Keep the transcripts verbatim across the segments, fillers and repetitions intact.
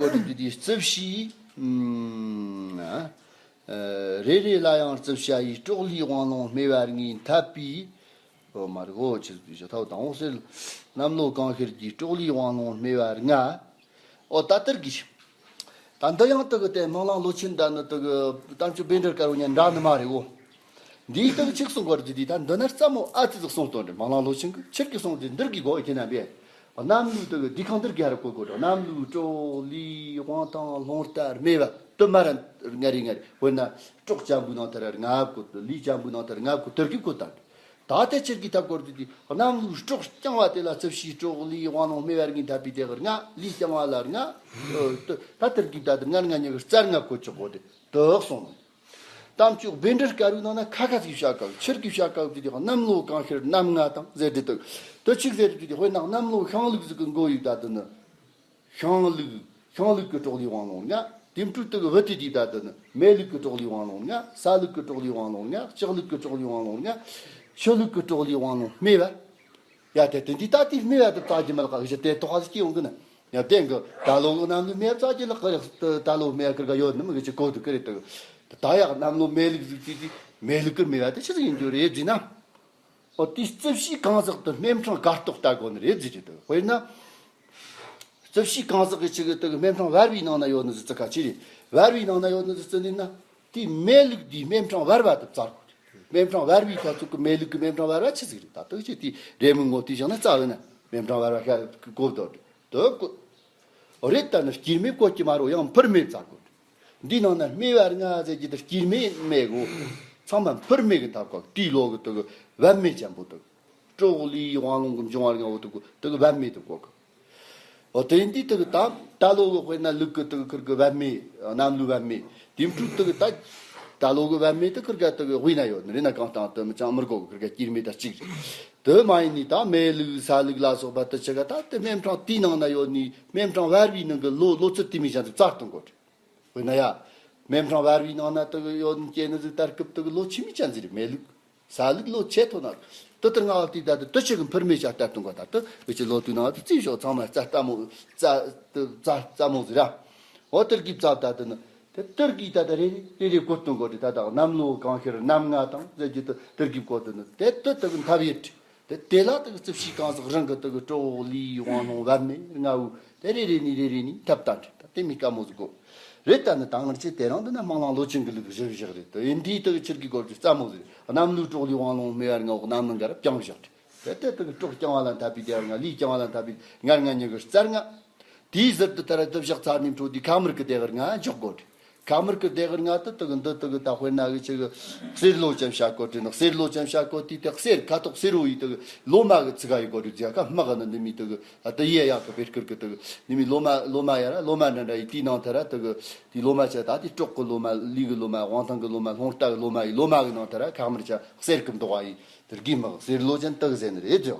འདི་དེ་རྩིབས་བཞི། ཨ། རེ་རེ་ལ་ཡང་རྩིབས་བྱ་ཡི། སྲོག་ལུས་དབང་ལོང་སྨེ་བ་ལྔས་འཐབ་པའི། ཨོ་མ་རེད་གོ། ཆི་ཟིག་ཞུ་ཐའོ་དང་ཟེར། གནམ་ལོ་གང་ཤར་གྱི། སྲོག་ལུས་དབང་ལོང་སྨེ་བ་ལྔ། ཨོ་ད་དེར་གི། ད་འདི་ཡང་དེ་གི་དེ་སྨོན་ལམ་ལོ་ཆེན་ད་ནི་དེ་གི་གཏམ་རྒྱུད་བཻ་ཌཱུརྱ་དཀར་པོ་ཉན་འདྲ་ནི་མ་རེད་གོ། འདིའི་སྟེང་ཆིག་གསུང་གོ་རྒྱུ་དེ་ད་འདི་ན་རྩ་མོ་ཨ་ཙི་ཟིག་གསུང་དོན་རེད། སྨོན་ལམ་ལོ་ཆེན་གི་ཆེར་གི་གསུང་དེ་འདིར་གི་གོ་ཁྱེད་རྣམ་པས། གནམ་ལུག་དེ་གི་འདི་ཁང་འདིར་གི་ཧ་ར་གོ་གོ་འགྲོ། གནམ་ལུག་སྲོག་ལུས་དབང་ཐང་ལོང་རྟ་སྨེ་བ་དུ་མ་ར་ང་རེ་ང་རེ། དཔེར་ན་སྲོག་ཅན་པོའི་ནང་དེ་ར་ལྔ་བཀོད། ལུས་ཅན་པོའི་ནང་དེ་ར་ལྔ་བཀོད། དེར་གི་བཀོད་ད། ད་ལྟའི་ཆེར་གི་ཐབས་སྐོར་དེ་དེ་གནམ་ལུག་སྲོག་རྐྱང་བ་དེ་ལ་རྩིབས་བཞི། སྲོག་ལུས་དབང་ལོང་སྨེ་བ་ལྔས་འཐབ་པའི་དེ་གི་ལྔ། ལུས་རྐྱང་བ་ལ་ལྔ། ད་དེར་གི་ད་དེ་ལྔ་ལྔ་ཉི་གི་རྩ་ལྔ་བཀོད་ཆོག་གོ་དེ་དག་སོང་། གཏམ་རྒྱུད་བཻ་ཌཱུརྱ་དཀར་པོའི་ནང་ན་ཁ་ཁ་ཟིག་བྱ་དཀའ་གི། ཆེར་གི་བྱ་དཀའ་གི་དེ་དེ་གནམ་ལོ་གང་ཤར་གནམ་ལྔ་དང་ཟེར་དེ་དག་དེ་ཆིག་ཟེར་དེ་དེ་དཔེར་ན་གནམ་ལོ་ཤིང་ལུག་ཟིག་གི་མགོ་ཡིག་ད་དེ་ནི། ཤིང་ལུག་ཤིང་ལུག་གི་སྲོག་ལུས་དབང་ལོང་ལྔ། དེ་འཕྲོ་དེ་གི་བུ་དེ་དེ་ད་དེ་ནི་མེ་ལུག་གི་སྲོག་ལུས་དབང་ལོང་ལྔ། ས་ལུག་གི་སྲོག་ལུས་དབང་ལོང་ལྔ། ལྕགས་ལུག་གི་སྲོག་ལུས་དབང་ལོང་ལྔ། ཆུ་ལུག་གི་སྲོག་ལུས་དབང་ལོང་སྨེ་བ། ཡ་དེ་དེ་འདི་ད་དེ་སྨེ་བ་དེ་བཙལ་རྒྱུ་མ་ལ་ག་གི་དེ་དོ་ཧ་ཟིག་སྐྱེ་ཡོང་གི་ན། ཡ་དེ་གི་ད་ལོ་གི་གནམ་ལུག་སྨེ་བ་བཙལ་རྒྱུ་ལ་གི་རེད། ད་ལོ་སྨེ་བ་ཀིར་ག་ཡོད་ནི་མི་གི་ཅི་གོ་དུ་ཀི་རེད་དུ། ད་ཡག་གནམ་ལོ་མེ་ལུག་ཟིག་དེ་དེ་མེ་ལུག་གི་སྨེ་བ་དེ་ཆི་ཟིག་ཡིན་རྒྱུ་རེད་ཟེར་ན། ཨོ་དེ་རྩིབས་བཞི་གང་ཟག་ཏུ་སྨེ་ཕྲེང་གར་གཏོགས་ལྟ་དགོས་ནི་རེད་ཟེར་གྱི་འདུག་དཔེར་ན། རྩིབས་བཞི་གང་ཟག་གི་ཆི་གི་དེ་གི་སྨེ་ཕྲེང་བར་བའི་ནང་ན་ཡོད་ནི་ཟིག་ཙི་ཁ་ཆི་རེད། བར་བའི་ནང་ན་ཡོད་ནི་ཟིག་ཙི་ནི་ན། དེ་མེ་ལུག་དེའི་སྨེ་ཕྲེང་བར་བ་དེ་བཙལ་དགོས། སྨེ་ཕྲེང་བར་བའི་ཐ་ཚུགས་གི་མེ་ལུག་གི་སྨེ་ཕྲེང་བར་བ་ཆི་ཟིག་རེད། ད་དེ་ཆི་དེ་རེ་མི་ངོ་དེ་བཞག་ན་རྩ་བའི་ན་སྨེ་ཕྲེང་བར་བ་ཤ་གོ་བ་དོ་དེ་གོ། རེད་ད་ནི་སྐྱེད་སྨེ་བཀོད་ཀྱི་མ་རོ་ཡང་འཕུར་སྨེ་བཙལ་དགོས། འདི་ནང་ན་སྨེ་བ་ལྔ་ཟེར་གྱི་དེ་སྐྱེད་སྨེ་མེད་གོ། ཚང་མ་འཕུར་སྨེ་གི་ཐབས་གོ། དེའི་ལོ་གི་དེ་གི་བབ་སྨེ་ཅན་པོ་དེ་གི། སྲོག་ལུས་དབང་ལོང་གི་འབྱུང་བ་ལྔ་བོ་དེ་གི་དེ་གི་བབ་སྨེ་དེ་གོ་གི། འོ་དེ་འདི་དེ་གི་ད་ད་ལོ་གི་དཔེར་ན་ལུག་གི་དེ་གི་ཁིར་གི་བབ་སྨེ། གནམ་ལུག་བབ་སྨེ། དེ་འཕྲོ་དེ་གི་ད་ད་ལོ་གི་བབ་སྨེ་དེ་ཁིར་ག་དེ་གི་དབུས་ན་ཡོད་ནི་རེད་ན། གང་ལྟར་དེ་མི་ཅང་མི་གོ་གི། ཁིར་ག་སྐྱེད་སྨེ་ད་གཅིག་རེད། དེ་མ་ཡིན་ནི་ད་མེ་ལུག་ས་ལུག་ལ་སོགས་པ་དེ་ཆི་ག་ད་དེ་སྨེ་ཕྲེང་དེའི་ནང་ན་ཡོད་ནི་སྨེ་ཕྲེང་བར་བའི་ནང་གི་ལོ་ལོ་ཚོད་དེ་མི་ཅན་དེ་བཙལ་གཏོང་དགོས་རེད། དཔེར་ན་ཡ། སྨེ་ཕྲེང་བར་བའི་ནང་ན་དེ་གི་ཡོད་ནི་སྐྱེ་ནི་ཟིག་ད་སྐབས་དེ་གི་ལོ་ཆི་མི་ཅན་ཟིག་རེད། མེ་ལུག་ས་ལུག་ལོ་ཆེ་ཐོ་ན། དེ་ལྟར་ང་བ་དེ་ད་དེ་དེ་ཆི་གི་འཕུར་སྨེ་བྱ་ལྟ་གཏོང་ག་ད་དེ་གི་ཆི་ལོ་དུས་ནང་དེ་རྩིས་ཤོག་ཚང་མ་རྩ་ལྟ་མོ་རྩ་རྩ་རྩ་མོ་ཟིག་ར། འོ་དེར་གི་བཙལ་ད་དེ་ནི་དེ་དེར་གི་ད་ད་རེ་རེ་རེ་རེ་བཀོད་གཏོང་དགོས་རེད། ད་ད་གནམ་ལོ་གང་ཤར་གནམ་ལྔ་དང་ཟེར་གྱི་དེ་དེར་གི་བཀོད་དེ་ནི་དེ་དེ་དེ་གི་འཐབ་ཡེ་རེད། དེ་དེ་ལ་དེ་གི་རྩིབས་བཞི་གང་ཟག་རང་གི་དེ་གི་སྲོག་ལུས་དབང་ལོང་བབ་སྨེ་ལྔ་བོ་དེ་རེ་རེ་ནས་རེ་རེ་ནས་འཐབ་ད་འདྲི་ད་དེ་མི་དཀའ་མོ་ཟིག་གོ། རེད་ད་ནི་ད་ངར་ཆེ་དེ་རང་དེ་ན་སྨོན་ལམ་ལོ་ཆེན་གི་ལུགས་བཞི་བཞག་རེད། དེ་ཡིན་དུས་དེ་གི་ཆིར་གི་སྐོར་གྱི་རྩ་མོ་ཟིག་རེད། གནམ་ལུག་སྲོག་ལུས་དབང་ལོང་སྨེ་བ་ལྔ་བོ་གནམ་ནང་ག་ར་བརྐྱངས་བཞག་རེད། དེ་དེ་དེ་གི་སྲོག་རྐྱང་བ་ལ་འཐབ་པའི་དེ་ལྔ། ལུས་རྐྱང་བ་ལ་འཐབ་པའི་ལྔ་ལྔ་ཉི་གི་རྩ་ལྔ། དེའི་ཟུར་དུ་ད་ར་དེ་བཞག་ཚར་ནས་འཕྲོ་དེ་ཁ་དམར་གི་དེ་གི་ལྔ་འཇོག་དགོས་རེད། ཁ་དམར་གི་སྡེ་དཀར་ལྔ་དེ་དག་འདི་དག་ད་དཔེར་ན་གི་ཅིག་གསེར་ལོ་ཅན་བྱ་དགོས་དེ་ནི། གསེར་ལོ་ཅན་བྱ་དགོས་དེ་དེ་གསེར་ཁ་དོག་སེར་བོ་ཡི་དེ་ལོ་མ་གི་ཚིག་ག་ཡི་དགོས་རེད། ཟེར་ཁ་དམག་གི་ནི་འདི་མི་དེ་གི་ཨ་དེ་ཡེ་ཡག་གི་བེར་ཁུར་གི་དེ་གི་འདི་མི་ལོ་མ་ལོ་མ་ཡ་ར་ལོ་མ་འདྲ་འདྲ་ཡི་དེའི་ནང་དེ་ར་དེ་གི་དེ་ལོ་མ་བྱ་ད་དེ་སྲོག་གི་ལོ་མ། ལུས་གི་ལོ་མ། དབང་ཐང་གི་ལོ་མ། ལོང་རྟ་གི་ལོ་མ་ཡི་ལོ་མ་གི་ནང་དེ་ར་ཁ་དམར་བྱ་གསེར་གི་མདོག་ཡི་དེ་གི་དམག་གསེར་ལོ་ཅན་དེ་གི་ཟེར་ནི་རེད་ཟེར།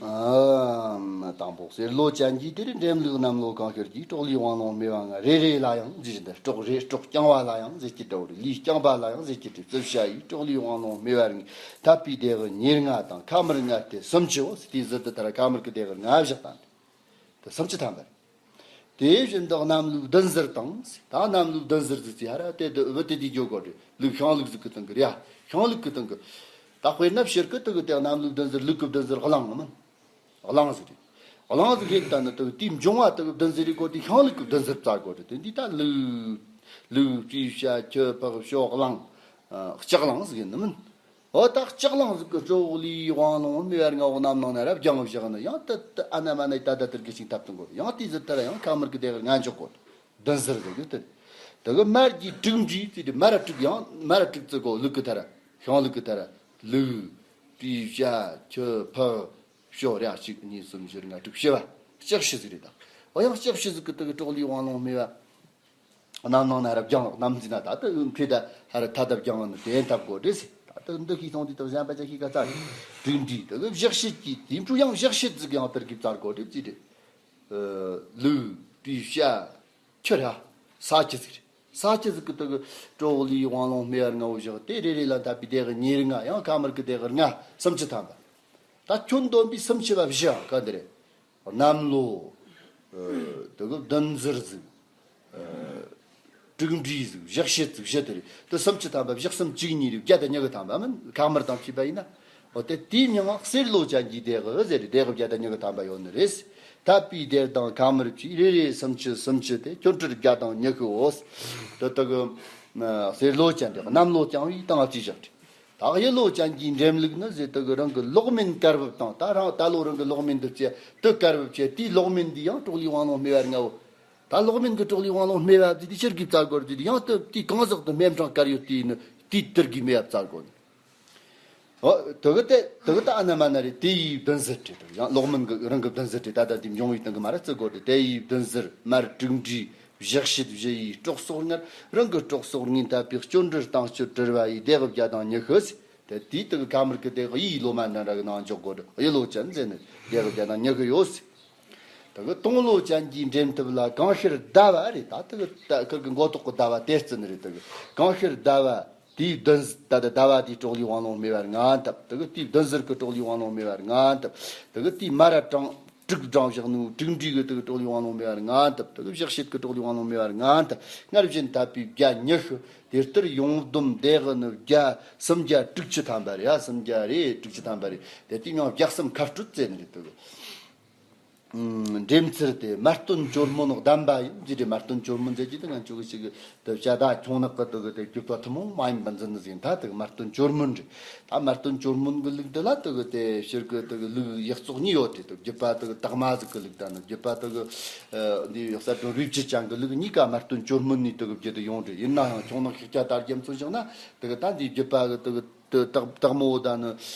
ཨ། དང་པོ་གསེར་ལོ་ཅན་གྱི་དེར་འགྲེམས་ལུགས་གནམ་ལོ་གང་ཤར་གྱི། སྲོག་ལུས་དབང་ལོང་སྨེ་བ་ལྔ། རེ་རེ་ལ་ཡང་ཟེར་གྱི་འདུག་སྲོག་རེ་སྲོག་རྐྱང་བ་ལ་ཡང་ཟེར་གྱི་འདུག་ལུས་རྐྱང་པ་ལ་ཡང་ཟེར་གྱི་འདུག་རྩིབས་བྱ་ཡི། སྲོག་ལུས་དབང་ལོང་སྨེ་བ་ལྔས་འཐབ་པའི་སྡེ་དགུ་ཉེར་ལྔ་དང་ཁ་དམར་ལྔ་སྟེ་སུམ་ཅུའོ། དེའི་ཟུར་དུ་ད་ར་ཁ་དམར་གྱི་སྡེ་དགུ་ལྔ་བཞག་དང་། དེ་སུམ་ཅུ་ཐམ་པ་རེད། དེ་བཞིན་དུ་གནམ་ལུགས་བདུན་ཟུར་དང་། ད་གནམ་ལུགས་བདུན་ཟུར་ཟེར་ཚེ་ཧ་ར་དེ་དུ་བུ་དེ་དེ་འཇོག་དགོས་རེད། ལུག་ཤིང་ལུག་ཟིག་གི་སྟེང་གི་རེད། ཤིང་ལུག་གི་སྟེང་གི། ད་དཔེར་ན་ཕྱིར་གི་དུ་གི་དེ་གནམ་ལུགས་བདུན་ཟུར་ལུག་གི་བདུན་ཟུར་གླང་མིན། གླང་ཟིག་རེད། གླང་ཟིག་རེད། ད་ནི་དུ་དེའི་འབྱུང་བ་དུ་གི་བདུན་ཟུར་རེད་དགོས་དེ་ཤིང་ལུག་གི་བདུན་ཟུར་བཙལ་དགོས་རེད། དེ་འདི་ད་ལུག་ལུག་སྤྲེའུ་བྱ་ཁྱི་ཕག་ཞོ་གླང་། ལྕགས་གླང་ཟིག་ཡིན་ནི་མིན། འོ་ད་ལྕགས་གླང་ཟིག་གི་སྲོག་ལུས་དབང་ལོང་སྨེ་བ་ལྔ་བོ་གནམ་ནང་ན་ར་བརྐྱངས་བཞག་ནི། ཡང་ད་ད་ཨ་ན་མ་ན་ད་ད་དེར་གི་ཞིང་འཐབ་ཏུ་འགོར། ཡང་དེའི་ཟུར་དེ་ར་ཡང་ཁ་དམར་གི་སྡེ་དགུ་ལྔ་འཇོག་དགོས། བདུན་ཟུར་ཟེར་གི་དེ། དེ་གི་དམར་གྱི་དྲུག་འདྲེས་ཟེར་དེ་དམར་དྲུག་ཡང་དམར་དྲུག་ཙི་གོ་ལུག་གི་དེ་ར། ཤིང་ལུག་གི་དེ་ར། ལུག་སྤྲེའུ་བྱ་ཁྱི་ཕག་ཞོ་ར་གཅིག་གཉིས་གསུམ་བཞི་ལྔ་དྲུག་བཞི་བ། ལྕགས་བཞི་ཟིག་རེད་ད། འོ་ཡང་ལྕགས་བཞི་ཟིག་གི་དེ་གི་སྲོག་ལུས་དབང་ལོང་སྨེ་བ། གནམ་ནང་ན་ར་བརྐྱངས། གནམ་འཛིན་ན་ད་ལྟ་འཁྲིད་ད་ཧ་ར་ཐ་ད་བརྐྱངས་ནི་དེ་འཐབ་དགོས་རེད་ཟེར། ད་ལྟ་འདི་ཤི་སོང་དུས་ད་གཞན་པ་ཅག་ཤི་ག་ཚར་དྲིན་དྲིས་དེ་གི་བཞག་བཤད་ཀྱི་དེ་འཕྲོ་ཡང་བཞག་བཤད་ཟིག་ཡང་དེར་གི་བཙལ་དགོས་རེད་ཟེར་རེད། ལུག་སྤྲེའུ་བྱ་ཁྱི་ར་ས་ཁྱི་ཟིག་རེད། ས་ཁྱི་ཟིག་གི་དེ་གི་སྲོག་ལུས་དབང་ལོང་སྨེ་བ་ལྔ་བོ་བཞག་དེ་རེ་རེ་ལ་འཐབ་པའི་སྡེ་དགུ་ཉེར་ལྔ་ཡང་ཁ་དམར་གི་སྡེ་དགུ་ལྔ་སུམ་ཅུ་ཐམ་པ། ད་ཁྱོན་བསྡོམས་པའི་སུམ་ཅུ་བ་བཞི་ཡང་ག་འདི་རེད། གནམ་ལོ། དེ་གི་བདུན་ཟུར་ཟིག་དྲུག་འབྲས་ཟིག་བཞག་བྱེད་ཟིག་བཞི་དེ་རེད། དེ་སུམ་ཅུ་ཐམ་པ་བཞག་གསུམ་བཅུ་གཉིས་རེད། བརྒྱ་དང་ཉི་ཤུ་ཐམ་པ་མིན། ཁ་དམར་དང་བཅས་པ་ཡིན་ན། འོ་དེ་དེའི་མིང་ང་གསེར་ལོ་ཅན་གྱི་སྡེ་དགུ་ཟེར་རེད། སྡེ་དགུ་བརྒྱ་དང་ཉི་ཤུ་ཐམ་པ་ཡོད་ནི་རེད། ཐབ་པའི་སྡེ་དང་ཁ་དམར་བཅས་རེ་རེ་སུམ་ཅུ་སུམ་ཅུ་སྟེ་ཁྱོན་ཁྲི་བརྒྱ་དང་ཉི་ཤུའོ། དེ་དེ་གི་གསེར་ལོ་ཅན་དེ་གནམ་ལོ་རྐྱང་བའི་སྟེང་ང་བཅས་བཞག་རེད། ད་གཡུ་ལོ་ཅན་གྱི་འགྲེམས་ལུགས་ནི་ཟེར་དེ་གི་རང་གི་ལོག་མིན་གར་འབབ་དང་། ད་རང་ད་ལོ་རང་གི་ལོག་མིན་འདི་བཅས་དེ་གར་འབབ་བཅས་དེའི་ལོག་མིན་འདི་ཡང་གྲོགས་ལས་དབང་ལུང་སྨེ་བ་ལྔའོ། ད་ལོག་མིན་གྱི་གྲོགས་ལས་དབང་ལུང་སྨེ་བ་འདི་དེ་ཕྱིར་གྱིས་བཙལ་དགོས་རེད། དེ་ཡང་དེ་དེའི་གང་ཟག་དེ་སྨེ་ཕྲེང་གར་ཡོད་དེ་ནི་དེའི་དེར་གྱིས་སྨེ་བ་བཙལ་དགོས་ནི། འོ་དེ་གི་དེ་དེ་གི་ད་ཨ་ན་མ་ན་རེད། དེ་ཡི་བདུན་ཟུར་བྲིས་དང་། ཡང་ལོག་མིན་གྱི་རང་གི་བདུན་ཟུར་བྲིས། ད་ལྟ་དེ་འབྱུང་བའི་སྟེང་གི་མ་ར་བརྩི་དགོས་རེད། དེ་ཡི་བདུན་ཟུར་དམར་དྲུག་འབྲས་བཞག་བྱེད་བཞི་ཡི་སྲོག་སོགས་ལྔར། རང་གི་སྲོག་སོགས་ལྔས་འཐབ་པའི་སྐྱོན་འབྲས་སྟེང་གཅོད་བྲལ་བ་ཡི་སྡེ་དགུ་བརྒྱ་དང་ཉི་ཤུ་ཟེར། དེ་དེའི་སྟེང་གི་ཁ་དམར་གི་སྡེ་དགུ་ཡི་ལོ་མ་འདྲ་འདྲ་གི་ནང་འཇོག་དགོས་རེད། གཡུ་ལོ་ཅན་ཟེར་ནི་སྡེ་དགུ་བརྒྱ་དང་ཉི་ཤུ་ཡོད་ཟེར། དེ་གི་སྟོང་ལོ་ཅན་གྱི་འགྲེམས་ཐབས་ལ་གང་ཤར་ཟླ་བ་རེད། ད་དེ་གི་ད་ཁིར་གི་མགོ་ཐོག་གི་ཟླ་བ་དེ་བརྩི་ནི་རེད། དེ་གི་གང་ཤར་ཟླ་བ་དེའི་བདུན་ཟུར། ད་ལྟ་ཟླ་བ་དེའི་གྲོགས་ལས་དབང་ལུང་སྨེ་བ་ལྔ་འཐབ། དེ་གི་དེའི་བདུན་ཟུར་གི་གྲོགས་ལས་དབང་ལུང་སྨེ་བ་ལྔ་འཐབ། དེ་གི་དེའི་མ་ར་གྲངས་དྲུག་བགྲངས་བཞག་ནོ་དྲུག་འབྲས་གི་དེ་གི་གྲོགས་ལས་དབང་ལུང་སྨེ་བ་ལྔ་འཐབ། དེ་གི་བཞག་བྱེད་གི་གྲོགས་ལས་དབང་ལུང་སྨེ་བ་ལྔ་འཐབ། སྔར་བཞིན་འཐབ་པའི་བརྒྱ་ཉི་ཤུ། དེ་ལྟར་ཡོངས་བསྡོམས་སྡེ་དགུ་ནི་བརྒྱ་སུམ་བརྒྱ་དྲུག་ཅུ་ཐམ་པ་རེད། ཡ་སུམ་བརྒྱ་རེད། དྲུག་ཅུ་ཐམ་པ་རེད། དེ་དེའི་མིང་བརྒྱ་གསུམ་མཁའ་སྤྲོད་ཟེར་ནི་རེད། དེ་གི་འགྲེམས་ཚུལ་དེ་དམར་སྟོན་བཅོས་མིན་གདམས་པ་ཡིན་ཟེར་རེད། དམར་སྟོན་བཅོས་མིན་ཟེར་གྱི་དེ་ང་ཚོ་གི་ཞིག་གི་དེ་བྱ་དག་ཁྱུང་ནག་གི་དེ་གི་དེ་བརྒྱུད་པ་ཐུན་མོང་མ་ཡིན་པ་འཛིན་ནི་ཟིན། ད་དེ་གི་དམར་སྟོན་བཅོས་མིན་རེད། ད་དམར་སྟོན་བཅོས་མིན་གི་ལུགས་འདི་ལ་དེ་གི་དེ་ཕྱིར་གི་དེ་གི་ལུགས་ཡག་བཙོག་གཉིས་ཡོད་དེ། དེ་བརྒྱུད་པ་དེ་གི་དག་མ་ཟིག་གི་ལུགས་དང་ནི། བརྒྱུད་པ་དེ་གི་འདི་གསལ་སྒྲོན་རུས་སྦྱིས་ཅན་གི་ལུགས་གཉིས་ཀ་དམར་སྟོན་བཅོས་མིན་ནས་དེ་གི་བརྒྱུད་དེ་ཡོང་རེད། ཡིན་ན་ཡང་ཁྱུང་ནག་ཤཱཀྱ་དར་རྒྱ་མཚོན་བཞག་ན་དེ་གི་ད་འདི་བརྒྱུད་པ་གི་དེ་གི་དེ་དག་དག་མོ་དང་ནི་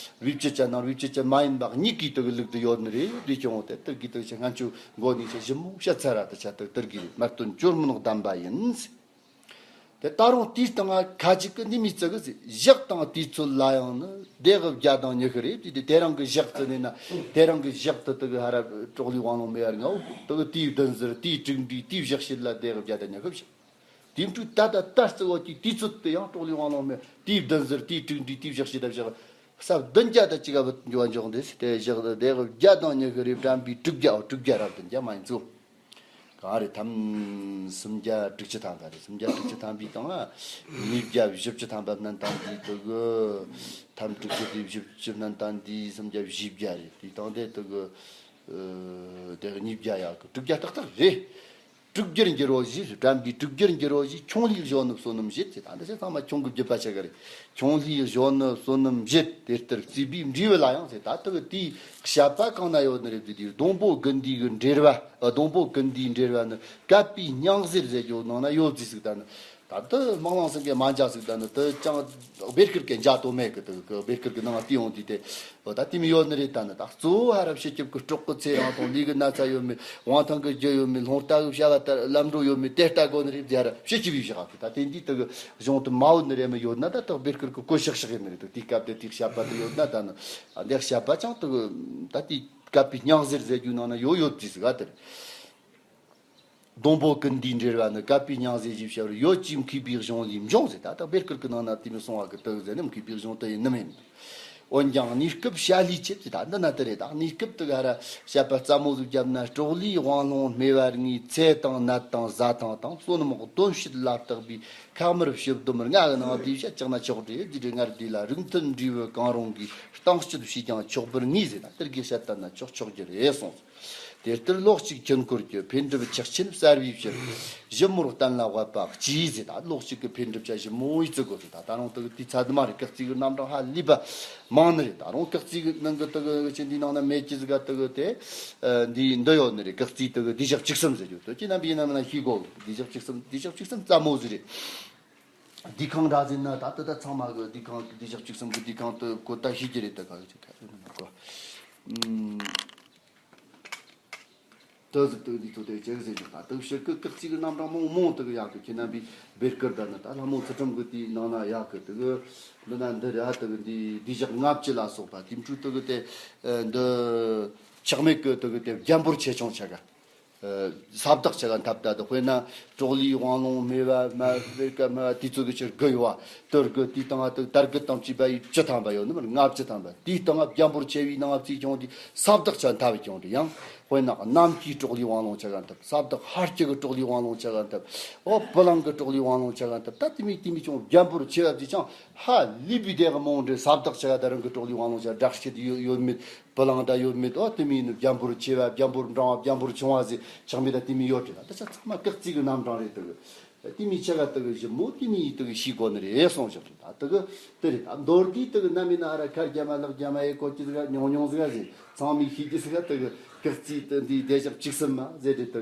རུས་སྦྱིས་ཅན་དང་རུས་སྦྱིས་ཅན་མ་ཡིན་པ་གཉིས་ཀའི་དེ་གི་ལུགས་དེ་ཡོད་ནི་རེད། དེ་ཀྱང་དེ་ལྟར་གི་དེ་ཆ་ང་ཚོ་མགོ་ནས་ཆ་ཞིབ་མོ་བཤད་ཚར་ར། དེ་ཆ་དེ་ལྟར་གི་རེད། དམར་སྟོན་བཅོས་མིན་གདམས་པ་ཡིན། དེ་ད་རུང་དེའི་སྟེང་ང་ཁ་ཅིག་གི་འདི་མི་བརྩི་གི་ཟེར། བཞག་དང་དུས་ཚོད་ལ་ཡང་ནི་སྡེ་དགུ་བརྒྱ་དང་ཉི་ཤུ་རེད། དེ་དེ་རང་གི་བཞག་ཟེར་ནས་ན་དེ་རང་གི་བཞག་དེ་དེ་གི་ཧ་ར་གྲོགས་ལས་དབང་ལུང་སྨེ་བ་ལྔའོ། དེ་གི་དེའི་བདུན་ཟུར། དེའི་དྲུག་འབྲས། དེའི་བཞག་བྱེད་ལ་སྡེ་དགུ་བརྒྱ་དང་ཉི་ཤུ་བཞག་དེ་འཕྲོས་ད་ལྟ་ད་བརྩི་བ་གི་དུས་ཚོད་དེ་ཡང་གྲོགས་ལས་དབང་ལུང་སྨེ་བ། དེའི་བདུན་ཟུར། དེའི་དྲུག་འབྲས། དེའི་བཞག་བྱེད་ལ་བཞག་ས་བདུན་བརྒྱ་དང་གཅིག་ག་བུད་འགྱོ་བ་འཇོག་འདི་སྟེ་བཞག་སྡེ་དགུ་བརྒྱ་དང་ཉི་ཤུ་རེ་བགྲམ་པའི་དྲུག་བརྒྱ། ཨོ་དྲུག་བརྒྱ་ར་བདུན་བརྒྱ་མ་ཡིན་ཚུལ། གང་རེད། ཐམ་སུམ་བརྒྱ་དྲུག་ཅུ་ཐམ་པ་རེད། སུམ་བརྒྱ་དྲུག་ཅུ་ཐམ་པའི་སྟེང་ང་ཉིས་བརྒྱ་བཞི་བཅུ་ཐམ་པ་སྣོན་སྟངས་འདི་དེ་གི་ཐམ་དྲུག་ཅུ་དེ་བཞི་བཅུ་སྣོན་སྟངས་འདི་སུམ་བརྒྱ་བཞི་བརྒྱ་རེད། དེའི་སྟེང་དེ་དེ་གི་དེ་གི་ཉིས་བརྒྱ་ཡག་གི་དྲུག་བརྒྱ་ཏག་ཏག་རེད། དྲུག་བརྒྱར་འགྱུར་རོ་བཞི། བགྲམ་པའི་དྲུག་བརྒྱར་འགྱུར་རོ་བཞི། ཁྱུང་ལྷའི་གཞོན་ནུ་བསོད་ནམས་བཞེད་ཟེར། ད་འདི་ཚོ་ཚང་མ་ཁྱུང་གི་བརྒྱུད་པ་ཆགས་ཀྱི་རེད། ཁྱུང་ལྷའི་གཞོན་ནུ་བསོད་ནམས་བཞེད། དེ་ལྟར་བརྩིས་པའི་འབྲས་བུ་ལ་ཡང་ཟེར། ད་ལྟ་གི་དེའི་བཤད་པ་གང་ན་ཡོད་ནི་རེད། དེ་དེའི་སྡོང་པོ་དགུ་འདུས་ཀྱི་འབྲེལ་བ། ཨ། སྡོང་པོ་དགུ་འདུས་འབྲེལ་བ་ནི་བཀབ་པའི་སྙིང་གཟེར་ཟེར་རྒྱུ་ནང་ན་ཡོད་ཟིག་ཟིག་ད་ནི། ད་ལྟ་སྨག་རླུང་སེང་གེ་མ་འཇག་ཟིག་ད་ནི་དེ་ཅང་སྦེར་ཁུར་གི་འཇག་ཏོ་མེད་གི། དེ་གི་སྦེར་ཁུར་གི་ནང་བལྟས་ཡོང་དུས་དེ། འོ་ད་དེ་མི་ཡོད་ནི་རེད། ད་ནི་ད་གཙོ་བོ་ཧ་ར་སྤྱི་ཁྱབ་ཀྱི་སྲོག་གི་ཚེ་རིང་དང་ལུས་ཀྱི་ན་ཚ་ཡོད་མེད། དབང་ཐང་གི་རྒྱུ་ཡོད་མེད། སློང་རྟ་གི་བྱ་བ་ལྟར་ལམ་འགྲོ་ཡོད་མེད། དེ་ལྟ་དགོས་ནི་རེད། དེ་ཧ་ར་སྤྱི་ཁྱབ་ཀྱི་བཞག་གི། ད་དེ་འདི་དེ་གི་གཞུང་དུ་མ་འོས་ནི་རེད། མི་ཡོད་ན་ད་དག་སྦེར་ཁུར་གི་བཀོད་ཤག་ཤག་ཡིན་ནི་རེད། དེ་དེའི་སྐབས་དེ་དེའི་བཤད་པ་དེ་ཡོད་ན་ད་ནི་འདི་བཤད་པ་ཅང་དེ་གི་ད་དེའི་བཀབ་པའི་སྙིང་གཟེར་ཟེར་རྒྱུ་ནང་ན་ཡོད་ཡོད་དེ་ཟིག་ག་དེ་རེད། སྡོང་པོ་ཀུན་འདུས་འབྲེལ་བ་ནི་བཀབ་པའི་སྙིང་གཟེར་ཞེས་བྱ་བར་ཡོད་ཅེས་མཁས་པའི་གཞུང་ལས་འབྱུང་ཟེར། ད་ལྟ་སྦེར་ཁུར་གི་ནང་ན་དེ་མི་གསུང་བ་གི་དེ་ཟེར་ནི་མཁས་པའི་གཞུང་དེ་ཡིན་ནི་མིན། འོན་ཀྱང་གནས་སྐབས་བཤད་ལུས་ཆེད་ཟེར། ད་འདི་ན་དེ་རེད། ད་གནས་སྐབས་དེ་ག་ར་བཤད་པ་རྩ་མོ་ཟིག་བརྒྱབ་ན་གྲོགས་ལས་དབང་ལུང་སྨེ་བ་ལྔའི་ཚེ་དང་ནད་དང་ཟ་ཐང་དང་བསོད་ནམས་སྡོམ་བྱེད་ལ་བརྟག་པའི་ཁ་དམར་ཕྱི་བསྡོམས་ལྔ་གི་ནང་དེ་བཤད་བཅུག་ན་ཆོག་རེད། དེ་རེད། སྔར་དེ་ལ་རིགས་མཐུན་འབྲས་བུ་གང་རུང་གིས་སྟེང་གཅོད་བྱས་ཀྱང་ཆོག་པར་ངེས་ཟེར། ད་དེར་གི་བཤད་ལྟ་ན་ཆོག་ཆོག་རྒྱུ་རེད་གསུངས། དེ་ལྟར་ལོགས་གཅིག་ཁྱུང་སྐོར་གྱི་འཕེལ་འགྲིབ་ཆག་ཆེན་གསར་བའི་ཕྱིར་ཞིབ་མོར་གཏན་ལ་དབབ་པ་གཅེས་ཟེར། ད་ལོགས་གཅིག་གི་འཕེལ་འགྲིབ་ཆ་ཞིབ་མོ་ཡིས་བརྩི་དགོས་ཟེར། ད་ད་རུང་དེ་གི་དེའི་ཚད་དུ་མ་རེད། སྐག་རྩིས་གི་རྣམ་གྲངས་ཧ་ལས་པ་མང་ནི་རེད། ད་རུང་སྐག་རྩིས་གི་ནང་གི་དེ་གི་ཆེ་འདིའི་ནང་ན་མེད་ཀྱི་ཟིག་ག་དེ་གི་དེ་འདི་འདི་ཡོད་ནི་རེད། སྐག་རྩིས་དེ་གི་བདེ་གཤེགས་བཅུ་གསུམ་ཟེར་རྒྱུ་དེ་ཁྱེད་རྣམ་པས་ཡིན་ན་མིན་ན་ཤེས་དགོས། བདེ་གཤེགས་བཅུ་གསུམ། བདེ་གཤེགས་བཅུ་གསུམ་རྩ་མོ་ཟིག་རེད། འདུས་ཁང་འདྲ་ཟིན་ན་ད་ལྟ་ད་ཚང་མ་གི་འདུས་ཁང་གི་བདེ་གཤེགས་བཅུ་གསུམ་གི་འདུས་ཁང་དུ་གོ་ད་ཤེས་ཀྱི་རེད། ད་ག་གི་ཆེ་ཁ་ཡོད་ན་མ་གོ། ཨུམ། ད་ཟིག་ད་འདི་ཚོ་དེ་ཅེག་ཟེར་གི། ད་དེ་ཕྱིར་གི་སྐག་རྩིས་གི་རྣམ་གྲངས་མང་མང་དེ་གི་ཡག་གི། ཁྱེད་རྣམ་པས་སྦེར་ཁུར་ད་ནི་ད་ལྷ་མོ་ཚུལ་ཁྲིམས་གི་དེའི་ནང་ན་ཡག་གི། དེ་གི་འདི་ན་འདི་ར་དེ་གི་འདི་བདེ་གཤེགས་ལྔ་བཅུ་ལ་སོགས་པ་དེ་འཕྲོས་དེ་གི་དེ་འདི་ཆག་མེད་གི་དེ་གི་དེ་རྒྱ་འབོར་ཆེ་ཆུང་ཆ་ག་ས་བདག་ཆ་ག་འཐབ་ད་དུ། དཔེར་ན་གྲོགས་ལས་དབང་ལུང་སྨེ་བ་མ་བེར་ཀ་སྨེ་བ་དེ་ཚོ་གི་ཕྱིར་དགུ་ཡོད་བ། དེར་དགུ་དེའི་སྟེང་ང་དེ་དར་དགུ་དང་བཅས་པ་ཡི་བཅུ་ཐམ་པ་ཡོད་ནི་མར་ལྔ་བཅུ་ཐམ་པ། དེའི་སྟེང་ང་རྒྱ་འབོར་ཆེ་བའི་ནང་ང་བརྩིས་ཀྱང་དེ་ས་བདག་ཆ་འཐབ་ཀྱང་དེ་ཡང་ དཔེར་ན་གནམ་གྱི་སྲོག་ལས་དབང་ལུང་ཆ་ག་འཐབ། ས་བདག་ཤར་གྱི་གི་སྲོག་ལས་དབང་ལུང་ཆ་ག་འཐབ། འོ་བུ་གླང་གི་སྲོག་ལས་དབང་ལུང་ཆ་ག་འཐབ། ད་དེ་མི་དེ་མི་ཅུང་རྒྱ་འབོར་ཆེ་བ་ཅིག་ཅང་ཧ་ལས་པའི་དེ་གི་མང་འདྲེ། ས་བདག་ཆ་ག་ད་རང་གི་སྲོག་ལས་དབང་ལུང་ཆ་སྦྲག་ཤེད་ཡོད་ཡོད་མེད། བུ་གླང་ད་ཡོད་མེད། འོ་དེ་མི་ཡིན་ནི་རྒྱ་འབོར་ཆེ་བ་རྒྱ་འབོར་འབྲིང་བ་རྒྱ་འབོར་ཆུང་བ་ཟེར་ཆགས་མེད། ད་དེ་མི་ཡོད་དེ། ད་ད་ཆ་ཚང་མ་སྐག་རྩིས་གི་རྣམ་གྲངས་རེད་དེ་གི། དེ་མི་ཆ་ག་དེ་གི་ཞིབ་མོ་དེ་མི་དེ་གི་ཤེས་དགོས་ནི་རེད་གསུངས་བཞག་རེད། ད་དེ་གི་དེ་རེད། ད་མདོར་བསྡུས་དེ་གི་གནའ་མི་ན་ཨ་ར་ཁ་རྒྱ་མ་ལག་རྒྱ་མ་ཡེ་གོ་ཅི་ཟིག་ཉུང་ཉུང་ཟིག་ཟིག་ཚང་མི་ཤེས་ཀྱི་ཟིག་དེ་གི་སྐག་རྩིས་དེ་འདི་བདེ་གཤེགས་བཅུ་གསུམ་མ་ཟེར་རེད། དེ་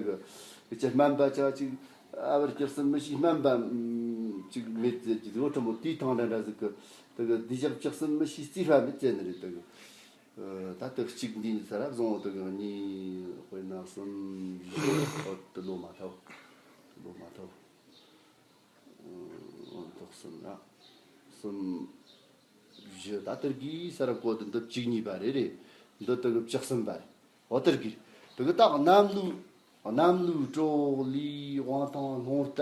གི་ཅི་སྨན་པ་ཆ་ཅིག་ཨ་བར་བཅུ་གསུམ་མི་ཤེས། སྨན་པ་ཅིག་མེད་ཟེར་གྱི་ཟིག་འོ་ཁྲི་མོ་དེའི་ཐང་འདྲ་འདྲ་ཟིག་གི་དེ་གི་བདེ་གཤེགས་བཅུ་གསུམ་མི་ཤེས། རྩིས་པ་མི་བཙལ་ནི་རེད། དེ་གི་ད་དེ་གཅིག་འདི་ཚར་བཟུང་དེ་གི་གཉིས། དཔེར་ན་གསུམ། བཞི། འོ་དེ་ལོ་མ་ཐོབ། དེ་ལོ་མ་ཐོབ། འོ་དེ་གསུམ་ར། གསུམ། བཞི། ད་དེར་གི་ས་ར་གོ་དེ་འདི་བཅུ་གཉིས་པ་རེད་རེད། འདི་དེ་གི་བཅུ་གསུམ་པ་རེད། འོ་དེར་གི་དེ་གི་ད་གནམ་ལུགས། གནམ་ལུགས་སྲོག་ལས་དབང་ཐང་རླུང་རྟ་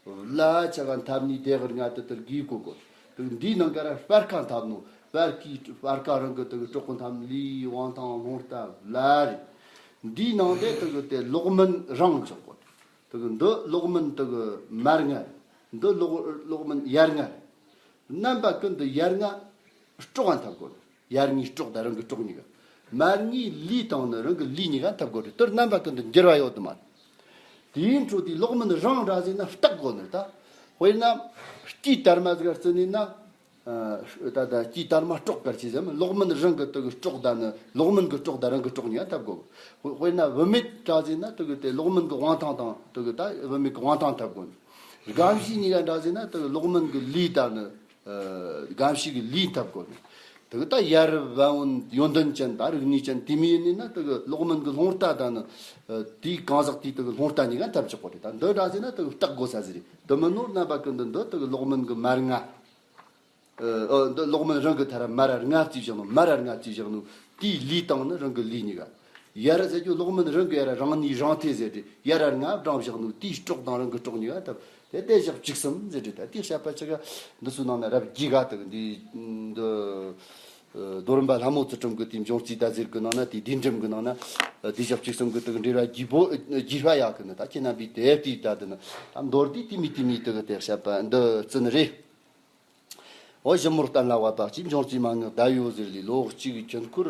བླ་ཆ་ག་འཐབ་ནི་དེ་གི་ང་དེ་དེར་གི་གོ་གོ། དེ་གི་འདིའི་ནང་ག་ར་སྤར་ཁ་འཐབ་ནོ། སྤར་ཁའི་སྤར་ཁ་རང་གི་དེ་གི་སྲོག་གི་འཐབ་ལས་དབང་ཐང་རླུང་རྟ་བླ་རེད། འདིའི་ནང་དེ་དེ་གི་དེ་ལོག་མིན་རང་ཆགས་གོ། དེ་གི་འདི་ལོག་མིན་དེ་གི་མར་ང་རེད། འདི་ལོག་ལོག་མིན་ཡར་ང་རེད། རྣམ་པ་ཀུན་ཏུ་ཡར་ང་སྲོག་ག་འཐབ་དགོས། ཡར་ངའི་སྲོག་དང་རང་གི་སྲོག་གཉིས་ཀ། མར་ངའི་ལུས་དང་ནི་རང་གི་ལུས་གཉིས་ཀ་འཐབ་དགོས་རེད། དེར་རྣམ་པ་ཀུན་ཏུ་འགྱུར་བ་ཡོད་དུ་མ་རེད། དེའི་འཕྲོ་དེ་ལོག་མིན་རང་འདྲ་ཟེར་ན་བརྟག་དགོས་ནི། ད་དཔེར་ན་སྐྱེས་དར་མ་ཟིག་བརྩི་ནས་ན། ད་ད་སྐྱེས་དར་མ་སྲོག་གར་ཆེ་ཟེར་མ། ལོག་མིན་རང་གི་དེ་གི་སྲོག་དང་ནི་ལོག་མིན་གི་སྲོག་དང་རང་གི་སྲོག་གཉིས་ཀ་འཐབ་དགོས། དཔེར་ན་བུད་མེད་འདྲ་ཟེར་ན་དེ་གི་དེ་ལོག་མིན་གི་དབང་ཐང་དང་དེ་གི་ད་བུད་མེད་གི་དབང་ཐང་འཐབ་དགོས་ནི། སྒམ་ཤིང་གཉིས་ཀ་འདྲ་ཟེར་ན་དེ་གི་ལོག་མིན་གི་ལུས་དང་ནི། ཨ། སྒམ་ཤིང་གི་ལུས་འཐབ་དགོས་ནི། དེ་གི་ད་ཡར་བན་བོན་ཡོན་ཏན་ཅན་དང་རིག་གནས་ཅན་དེ་མི་ཡིན་ནི་ན་དེ་གི་ལོག་མིན་གི་རླུང་རྟ་དང་ནི། ཨ། དེའི་གང་ཟག་དེའི་དེ་གི་རླུང་རྟ་གཉིས་ཀ་འཐབ་ཆོག་གོ་རེད། ད་འདི་འདྲ་ཟེར་ན་དེ་གི་བརྟག་དགོས་ས་ཟིག་རེད། དེ་མིན་ནོ་རྣམ་པ་ཀུན་ཏུ་འདི་དེ་གི་ལོག་མིན་གི་མར་ང་། ཨ། འདི་ལོག་མིན་རང་གི་ཐ་ར་མར་ར་ང་བརྩིས་བཞག་ནོ། མར་ར་ང་བརྩིས་བཞག་ནོ། དེའི་ལུས་དང་ནི་རང་གི་ལུས་གཉིས་ཀ། ཡར་ཟེར་རྒྱུ་ལོག་མིན་རང་གི་ཡར་ར་རང་ནི་རང་ཐེ་ཟེར་ཏེ་ཡར་ར་ང་བགྲངས་བཞག་ནོ། དེའི་སྲོག་དང་རང་གི་སྲོག་གཉིས་ཀ་འཐབ། དེ་བདེ་གཤེགས་བཅུ་གསུམ་ཟེར་ཏེ། ད་དེ་བཤད་པ་ཅིག་ག་འདི་ཚོའི་ནང་ན་རབ་རྒྱས་ག་དེ་གི་འདི་འདི། ཨ། རྡོ་རིན་པ་ལྷ་མོ་ཙི་ཀྲུང་གི་དེའི་འབྱུང་རྩིས་ད་ཟེར་གི་ནང་ན། དེའི་བསྡུས་འགྲེལ་གི་ནང་ན། ཨ། བདེ་གཤེགས་བཅུ་གསུམ་གི་དེ་གི་འགྲེལ་བ་རྒྱས་པོ་རྒྱས་པ་ཡག་གི་ནི། ད་ཁྱེད་རྣམ་པས་དེ་བལྟས་ད་དེ་ནི་ད་མདོར་བསྡུས་དེ་མི་དེ་མི་དེ་གི་དེ་བཤད་པ་འདི་བརྩི་ནི་རེད། འོ་ཞིབ་མོར་བསྟན་ལ་བབ་པ་གཅིག་འབྱུང་རྩིས་མན་ངག་ཟླ་བའི་འོད་ཟེར་ལས་ལོ་གཅིག་གི་ཆུ་འཁོར་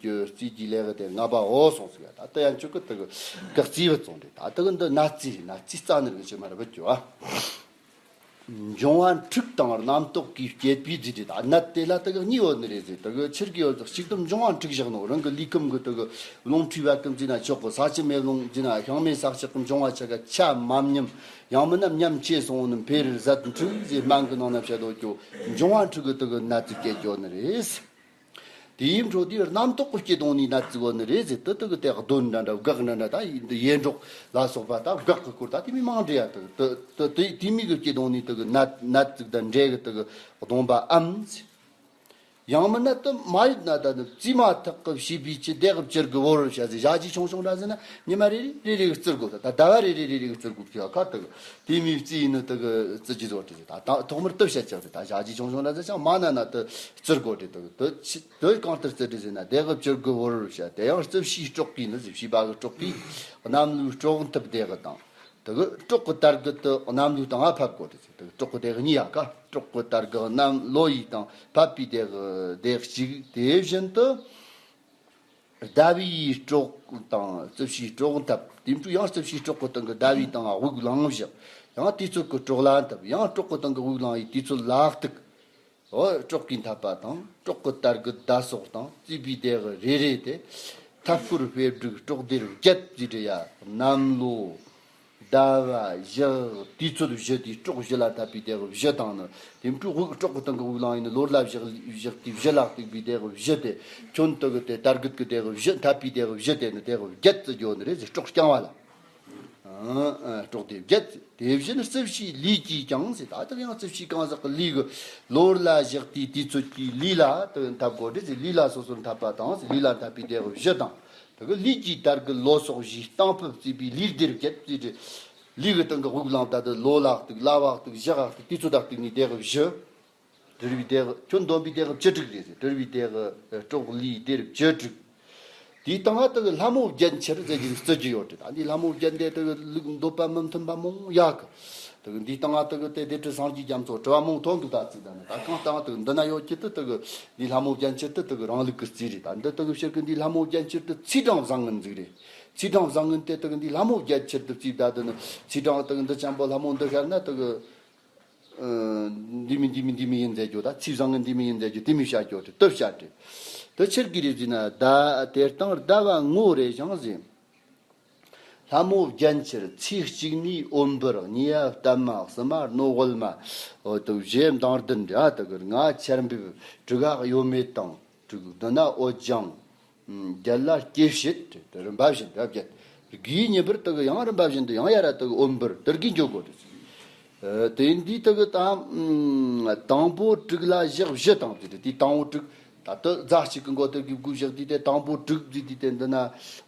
གྱི་རྩིས་ཀྱི་ལེའུ་དེ་ལྔ་པའོ་གསུངས་ཟིག་ད་ལྟ་ཡང་ཁྱོད་ཀྱི་དེ་གི་སྐག་རྩིས་བུད་སོང་རེད། ད་དེ་གི་འདི་གནའ་རྩིས་རེད། གནའ་རྩིས་རྩ་ནས་རིག་ཆེ་མ་རེད་བུད་རྒྱུ་ཨ། འབྱུང་བ་འཁྲུགས་དང་རྣམ་རྟོག་གིས་བསྐྱེད་པའི་རྫས་རེད། ད་གནད་དེ་ལ་དེ་གི་གཉིས་ཡོད་ནི་རེད་ཟེར། དེ་གི་ཕྱིར་གི་ཡོད་ཟེར། གཅིག་དུ་འབྱུང་བ་འཁྲུགས་བཞག་ནོ། རང་གི་ལུས་ཁམས་གི་དེ་གི་རླུང་འཁྲུགས་པ་ཀུན་བརྩིས་ན་ཆོག་གི། ས་ཆུ་མེ་རླུང་བརྩིས་ན་ཤིང་མེ་ས་བཅུད་ཀྱི་འབྱུང་བ་ཆ་ག་ཆ་མ་མཉམ། ཡང་མིན་ན་མཉམ་ཆེ་སོང་ནི་འཕེལ་ཟད་འཁྲུགས་ཟེར་སྨན་གི་ནང་ན་བཤད་དོ་ཀྱོ། འབྱུང་བ་འཁྲུགས་གི་དེ་གི་ནད་ཀྱི་སྐད་ཀྱོ་ནི་རེད། དེའི་འཕྲོ་དེ་རྣམ་རྟོག་གི་སྐྱེ་གདོང་ནས་ནད་ཀྱི་གོ་ནི་རེད་ཟེར། དེ་དེ་གི་དེ་གདོན་འདྲ་འདྲ་སྒག་འདྲ་འདྲ་ད་ཡི་འདི་ཡེ་འདྲོག་ལ་སོགས་པ་ད་སྒག་གི་སྐོར་ད་དེ་མི་མང་འདྲི་ཡ། དེ་དེ་དེ་དེ་མི་གི་སྐྱེ་གདོང་ནས་དེ་གི་ནད་ནད་ཅིག་དང་འདྲེ་གི་དེ་གི་གདོང་པའམ་ཟེར། ཡང་མིན་ན་དུ་མ་ཡོད་ན་ད་ནི་བཙས་མ་ཐག་གི་བྱིས་པའི་ཆུ་དེ་གི་བཅུར་གི་བོར་བྱ་ཟེར། ཞག་གཅིག་ཆུང་ཆུང་འདྲ་ཟེར་ན་ཉི་མ་རེ་རེ་རེ་རེ་གི་བཙིར་དགོས། ད་ཟླ་བ་རེ་རེ་རེ་རེ་གི་བཙིར་དགོས་ཀྱི་ཁ་དག་དེ་མི་བཙས་ཡིན་ནི་དུ་གི་བཙིར་རྒྱུ་བཟོ་དེ་ད་ད་ཐོག་མར་དུ་བཤད་ཀྱང་དེ་ད་ཞག་གཅིག་ཆུང་ཆུང་འདྲ་ཟེར་ཅང་མ་ན་ན་དུ་བཙིར་དགོས་དེ་དུ་དུ་ཆི་དུ་གང་ལྟར་བཙིར་དེ་ཟེར་ན་དེ་གི་བཅུར་གི་བོར་བྱ། དེ་ཡང་རྩིབས་བྱིའུ་སྲོག་གི་ནི་ཟེར། བྱིས་པ་གི་སྲོག་གི་གནམ་ལོའི་སྲོག་འཐབ་དེ་གི་དང་། དེ་གི་སྲོག་གི་དར་གི་དུ་གནམ་ལོའི་སྟེང་ང་ཕབ་དགོས་ཏེ་ཟེར། དེ་གི་སྲོག་གི་དེ་གི་གཉིས་ཡ་ཀ། སྲོག་གི་དར་གི་གནམ་ལོ་ཡི་སྟེང་ཕབ་པའི་དེ་གི་དེ་གཅིག། དེ་བཞིན་དུ་ཟླ་བའི་སྲོག་དང་རྩིབས་བྱིའུ་སྲོག་འཐབ། དེ་འཕྲོ་ཡང་རྩིབས་བྱིའུ་སྲོག་གི་སྟེང་གི་ཟླ་བའི་སྟེང་ང་དབུགས་ལངས་བཞག། ཡང་དུས་ཚོད་ཀྱི་སྲོག་ལ་འཐབ། ཡང་སྲོག་གི་སྟེང་གི་དབུགས་ལངས་ཡི་དུས་ཚོད་ལ་གཏུག། འོ་སྲོག་གིས་འཐབ་པ་དང་སྲོག་གི་དར་གི་ཟླ་སོགས་དང་བརྩིས་པའི་དེ་གི་རེ་རེ་དེ། མཐའ་སྐོར་དཔེ་བསྒྲིགས་སྲོག་སྡེར་བརྒྱད་ཅེས་བྲི་ཡ། གནམ་ལོ། ཟླ་བ། ཞག་དུས་ཚོད་བཞི་དེའི་སྲོག་བཞི་ལ་འཐབ་པའི་དེ་གི་བཞི་དང་ནི། དེ་འཕྲོ་དབུགས་སྲོག་གི་སྟེང་གི་དབུགས་ལངས་ཡིན་ནི་ལོ་ལ་བཞག་བཞག་དུས་བཞི་ལ་གཏུག་པའི་དེ་གི་བཞི་དེ། ཁྱོན་དུ་གི་དེ་དར་གི་གི་དེ་གི་བཞི་འཐབ་པའི་དེ་གི་བཞི་དེ་ནི་དེ་གི་བརྒྱད་དུ་འགྱོ་ནི་རེད་ཟེར། སྲོག་རྐྱང་བ་ལ། ཨ། ཨ། སྲོག་སྡེར་བརྒྱད། དེ་བཞིན་རྩིབས་བྱིའུ་ལུས་ཀྱིས་ཀྱང་ཟེར། ད་ལྟ་ཡང་རྩིབས་བྱིའུ་གང་ཟག་གི་ལུས་གི་ལོ་ལ་བཞག་དུས་དུས་ཚོད་ཀྱི་ལུས་ལ་དེ་འཐབ་དགོས་རེད་ཟེར། ལུས་ལ་སོ་སོར་འཐབ་པ་དང་ཟེར། ལུས་ལ་འཐབ་པའི་དེ་གི་བཞི་དང་། དེ་གི་ལུས་ཀྱི་དར་གི་ལོ་སོགས་བཞིའི་སྟེང་ཕུབ་བརྩིས་པའི་ལུས་སྡེར་བརྒྱད་ཟེར་ཏེ། ལུས་གི་སྟེང་གི་དབུགས་ལངས་ད་དུ་ལོ་ལ་གཏུག། ལ་བ་གཏུག། ཞག་ག་གཏུག། དུས་ཚོད་ད་གཏུག་ནི་དེ་གི་བཞི། དྲིལ་བུའི་དེ་གི་ཁྱོན་བསྡོམས་པའི་དེ་གི་བཅུ་དྲུག་རེད་ཟེར། དྲིལ་བུའི་དེ་གི་སྲོག་ལུས་སྡེར་བཅུ་དྲུག། དེའི་སྟེང་ང་དེ་གི་ལྷ་མོ་བརྒྱད་ཁྱེར་ཟེར་གྱི་བརྩི་རྒྱུ་ཡོད་དེ། ད་འདི་ལྷ་མོ་བརྒྱད་འདི་དེ་གི་ལུགས་འདོད་པ་མི་མཐུན་པ་མང་ཡག་གི། དེ་གི་འདིའི་སྟེང་ང་དེ་གི་དེ་སྡེ་སྲིད་སངས་རྒྱས་རྒྱ་མཚོ་གྲུབ་པ་མང་ཐོན་གི་ད་ཚིག་ད་ནི། ད་གང་ལྟར་དེ་གི་འདི་ན་ཡོད་ཀྱི་དེ་དེ་གི་འདི་ལྷ་མོ་བརྒྱད་ཁྱེར་དེ་དེ་གི་རང་ལུགས་གི་རྩིས་རེད། ད་འདི་དེ་གི་ཕྱིར་གི་འདི་ལྷ་མོ་བརྒྱད་ཁྱེར་དེ་ཚེས་གྲངས་བཟང་ངན་ཟིག་རེད། ཚེས་གྲངས་བཟང་ངན་དེ་དེ་གི་འདི་ལྷ་མོ་བརྒྱད་ཁྱེར་དེ་རྩིས་ད་དེ་ནི། ཚེས་གྲངས་དེ་གི་འདི་ཅན་པོ་ལྷ་མོ་འདི་ཤར་ན་དེ་གི་ཨ། འདི་མིན་འདི་མིན་འདི་མིན་ཡིན་ཟེར་རྒྱུ་ད། ཚེས་བཟང་ངན་འདི་མིན་ཡིན་ཟེར་རྒྱུ་དེ་མིན་བཤད་རྒྱུ་དེ་དེ་བཤད་དེ། དེ་ཕྱིར་གི་རེད་ཟེར་ན། ཟླ་དེ་སྟེང་ཟླ་བ་ངོ་རེ་ཞིང་ཟེར། ལྷ་མོ་བརྒྱད་ཁྱེར་ཚེས་གཅིག་ནས་འོད་འབར། གཉིས་པ་གཏར་མ། གསུམ་པ་རྣོ་ཝལ་མ། འོ་དེ་བཞི་མདངས་ལྡན་རེད། དེ་གི་ལྔ་ཆར་འབེབས། དྲུག་གཡོ་མེད་དང་། དྲུག་བདུན་ན་འོད་ལྗང་། བརྒྱད་ལ་སྐྱེ་བྱེད་དེ་རིམ་པ་བཞིན་དུ་བརྒྱད། དགུའི་ཉིན་པར་དེ་གི་ཡང་རིམ་པ་བཞིན་དུ་ཡང་ཡར་ར་དེ་གི་འོད་འབར་དེ་གི་འགྱོ་དགོས་རེད། ཨ། དེ་འདི་དེ་གི་ད་དང་པོ་དྲུག་ལ་ཞག་བཞི་དང་དེ་དེ་དང་པོ་དྲུག་ད་དེ་ཟླ་གཅིག་གི་མགོ་དེ་གི་དགུ་བཞག་དུས་དེ་དང་པོ་དྲུག་ཟེར་དུས་དེ་འདི་ན་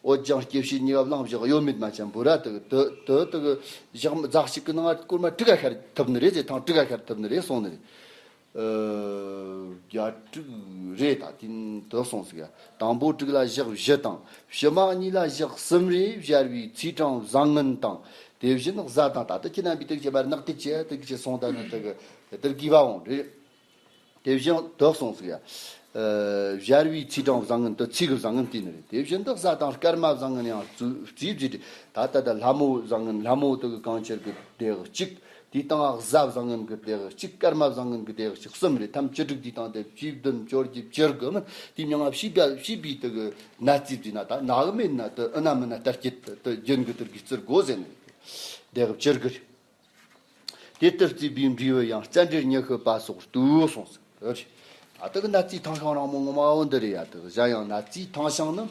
འོད་ལྗང་སྐྱེ་བྱེད། གཉིས་པ་གླང་བཞག་གཡོ་མེད་མ་ཆེན་པོ་ར། དེ་གི་དེ་དེ་དེ་གི་ཞག་ཟླ་གཅིག་གི་ནང་སྐོར་མ་དྲུག་ག་ཤར་ཐུབ་ནི་རེད་ཟེར། ཐེངས་དྲུག་ག་ཤར་ཐུབ་ནི་རེད་གསུངས་ནི་རེད། ཨ། བརྒྱད་དྲུག་རེད། ད་དེ་དེ་སོང་ཟིག་ཡ། དང་པོ་དྲུག་ལ་ཞག་བཞི་དང་། ཕྱི་མ་གཉིས་ལ་ཞག་གསུམ་རེ། བཞར་བའི་ཚེས་གྲངས་བཟང་ངན་དང་། དེ་བཞིན་གཟའ་དང་། ད་ལྟ་ཁྱེད་རྣམ་པས་དེ་ཁྱེད་མར་ནག་དེ་ཆེ་དེ་ཆེ་སོང་ད་ནི་དེ་གི་དེར་གི་བ་འོང་རེད། དེ་བཞིན་དེ་སོང་ཟིག་ཡ། ཨ། བཞར་བའི་ཚེས་གྲངས་བཟང་ངན་དེ་ཚེས་གི་བཟང་ངན་བལྟས་ནི་རེད། དེ་བཞིན་དུ་གཟའ་དང་སྐར་མ་བཟང་ངན་ཡང་རྩིས་བྱས་རེད། ད་ལྟ་ད་ལྷ་མོ་བཟང་ངན། ལྷ་མོ་དེ་གི་གང་ཆེར་གི་དེ་གི་གཅིག་དེའི་སྟེང་གཟའ་བཟང་ངན་གི་སྡེ་གཅིག་སྐར་མ་བཟང་ངན་གི་སྡེ་གཅིག་གསུམ་རེད། ཐམས་ཅད་དྲུག་དེའི་སྟེང་དེ་བཅུ་བདུན་བཅོ་བརྒྱད་བཅུ་དགུ་མིན། དེའི་མྱིང་ང་བྱིས་པ་བྱིས་པའི་དེ་གི་ནད་རྩིས་བྲིས་ན། ད་ནག་མེད་ན་དེ་ཨ་ན་མིན་ན་ལྟར་སྐྱེད་དེ་རྒྱུན་གི་དེར་གི་རྩིར་དགོས་ཟེར་ནས་སྡེ་བཅུ་དགུ་རེད། དེ་ལྟར་རྩིས་པའི་འབྲས་བུ་ཡང་རྩ་འགྲེལ་ཉི་ཤུ་པ་སོགས་བསྟོད་གསུངས་ཟེར། ཨ། དེ་གི་ནད་རྩིས་ཐང་ཤང་རང་མོ་ངོ་མ་བོ་འདི་རེད་ཡ། དེ་གི་གཞན་ཡང་ནད་རྩིས་ཐང་ཤང་ནི།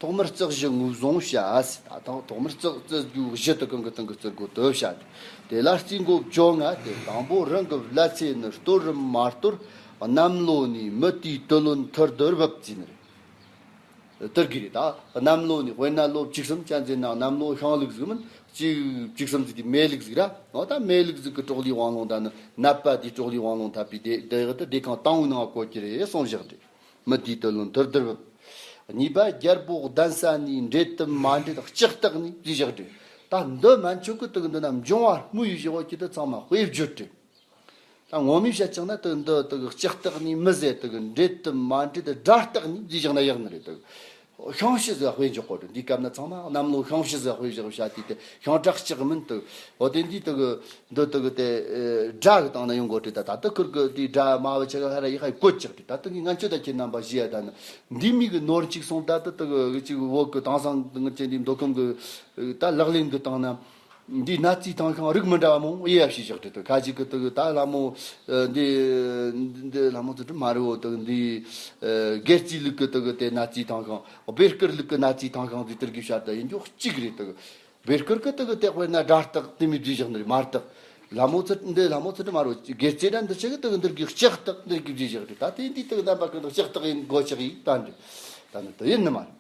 ཐོག་མར་རྩི་གཞི་ངོས་བཟུང་བྱ་ཟེར། ད་ཐོག་ཐོག་མར་རྩི་རྩི་རྒྱུ་གཞི་དེ་གང་གི་སྟེང་གི་རྩི་སྒོ་དེ་བྱ་སྟེ། དེ་ལ་རྩིས་འགོ་བཅོ་ལྔ་སྟེ། དང་པོ་རང་གི་བླ་ཚེ་ནི། སྟོར་རམ་མ་སྟོར་གནམ་ལོ་ནས། མི་དེའི་དུས་ལོན་ཐུར་དུར་བབ་བརྩིས་ནི་རེད། དེར་གི་རེད། ད་གནམ་ལོ་ནས། དཔེར་ན་ལོ་བཅུ་གསུམ་ཅན་ཟེར་ན་གནམ་ལོ་ཤིང་ལུག་ཟིག་མིན། གཅིག་བཅུ་གསུམ་ཟིག་དེ་མེ་ལུག་ཟིག་ར། འོ་ད་མེ་ལུག་ཟིག་གི་གྲོགས་ལི་དབང་ལུང་ད་ནི་ནད་པ་དེའི་གྲོགས་ལི་དབང་ལུང་འཐབ་པའི་དེ་དེ་གི་དེ་སྡེ་ཁང་དང་པོའི་ནང་བཀོད་ཀྱི་རེད་གསུངས་བཞག་རེད། མི་དེའི་དུས་ལོན་ཐུར་དུར་བབ། གཉིས་པ་རྒྱལ་པོ་གདན་ས་ནས། འདྲེད་དམ་མ་འདྲེད་ལྕགས་སྟག་ནས་བརྩིས་བཞག་རེད། ད་འདི་མན་ཆོད་གི་དེ་གི་འདི་ན་འབྱུང་བ་སྨོས་བཞག་གི་དེ་ཚང་མ་དཔེ་བརྗོད་རེད། ད་ངོ་མས་བཤད་ཀྱང་ན་དེ་འདི་དེ་གི་ལྕགས་སྟག་ནས་མི་ཟེར། དེ་གི་འདྲེད་དམ་མ་འདྲེད་དེ་དགྲ་སྟག་ནས་བརྩིས་བཞག་ན་ཡག་ནི་རེད། དེ་གི་ཤིང་བྱི་ཟིག་དཔེ་འཇོག་གོ་རེད། འདིའི་སྐབས་ན་ཚང་མ་གནམ་ལོ་ཤིང་བྱི་ཟིག་དཔེ་བཞག་བྱ་དུས་དེ་ཤིང་དགྲ་ལྕགས་མིན། དེ་འོ་དེ་འདི་དེ་གི་འདི་དེ་གི་དེ་ཨེ་དགྲ་གི་སྟེང་ན་ཡོང་གོ་རེད། ད་ད་དེ་ཁུར་གི་དེའི་དགྲ་མ་བུ་ཆ་ག་ཧ་ར་ཡི་ཧ་ཡི་བཀོད་ཅིག་རེད། ད་དེ་གི་ང་ཚོ་ད་ཁྱེད་རྣམ་པ་ཞི་ཡ་ད་ནི་འདི་མི་གི་ནོར་གཅིག་སོང་། ད་དེ་དེ་གི་གཅིག་བོད་གི་དེང་སང་དེ་ངི་ཅན་འདི་མདོ་ཁམས་གི་ད་ལག་ལེན་གི་སྟེང་ན། འདི་ནད་རྩིས་ཐང་ཤང་རིགས་མི་འདྲ་བ་མང་པོ་དབྱེ་བ་ཕྱེ་བཞག་རེད། དེ་ཁ་ཅིག་གི་དེ་གི་ད་ལྷ་མོ་འདི་འདི་ལྷ་མོ་ཚོ་དྲི་མ་རེད་འོ། དེ་གི་འདི་སྒེར་རྩིས་ལུགས་གི་དེ་གི་དེ་ནད་རྩིས་ཐང་ཤང་། བེར་དཀར་ལུགས་གི་ནད་རྩིས་ཐང་ཤང་འདི་དེར་གི་བཤད་ད་ཡིན་འཇོག་གཅིག་རེད། དེ་གི་བེར་དཀར་གི་དེ་གི་དེ་དཔེར་ན་དགྲ་སྟག་དེ་མི་བརྩིས་བཞག་ནི་རེད། དམར་སྟག། ལྷ་མོ་ཚོ་འདི་ལྷ་མོ་ཚོ་དྲི་མ་རེད། སྒེར་རྩིས་ད་འདི་ཆ་གི་དེ་གི་འདིར་གི་ལྕགས་སྟག་འདིར་གི་བརྩིས་བཞག་རེད། ད་དེ་འདི་དེ་གི་རྣམ་པ་གི་འདི་ལྕགས་སྟག་ཡིན་དགོས་ཆགས་ཡིན། ད་འདི་ད་ནི་དེ་ཡིན་ནི་མ་རེད།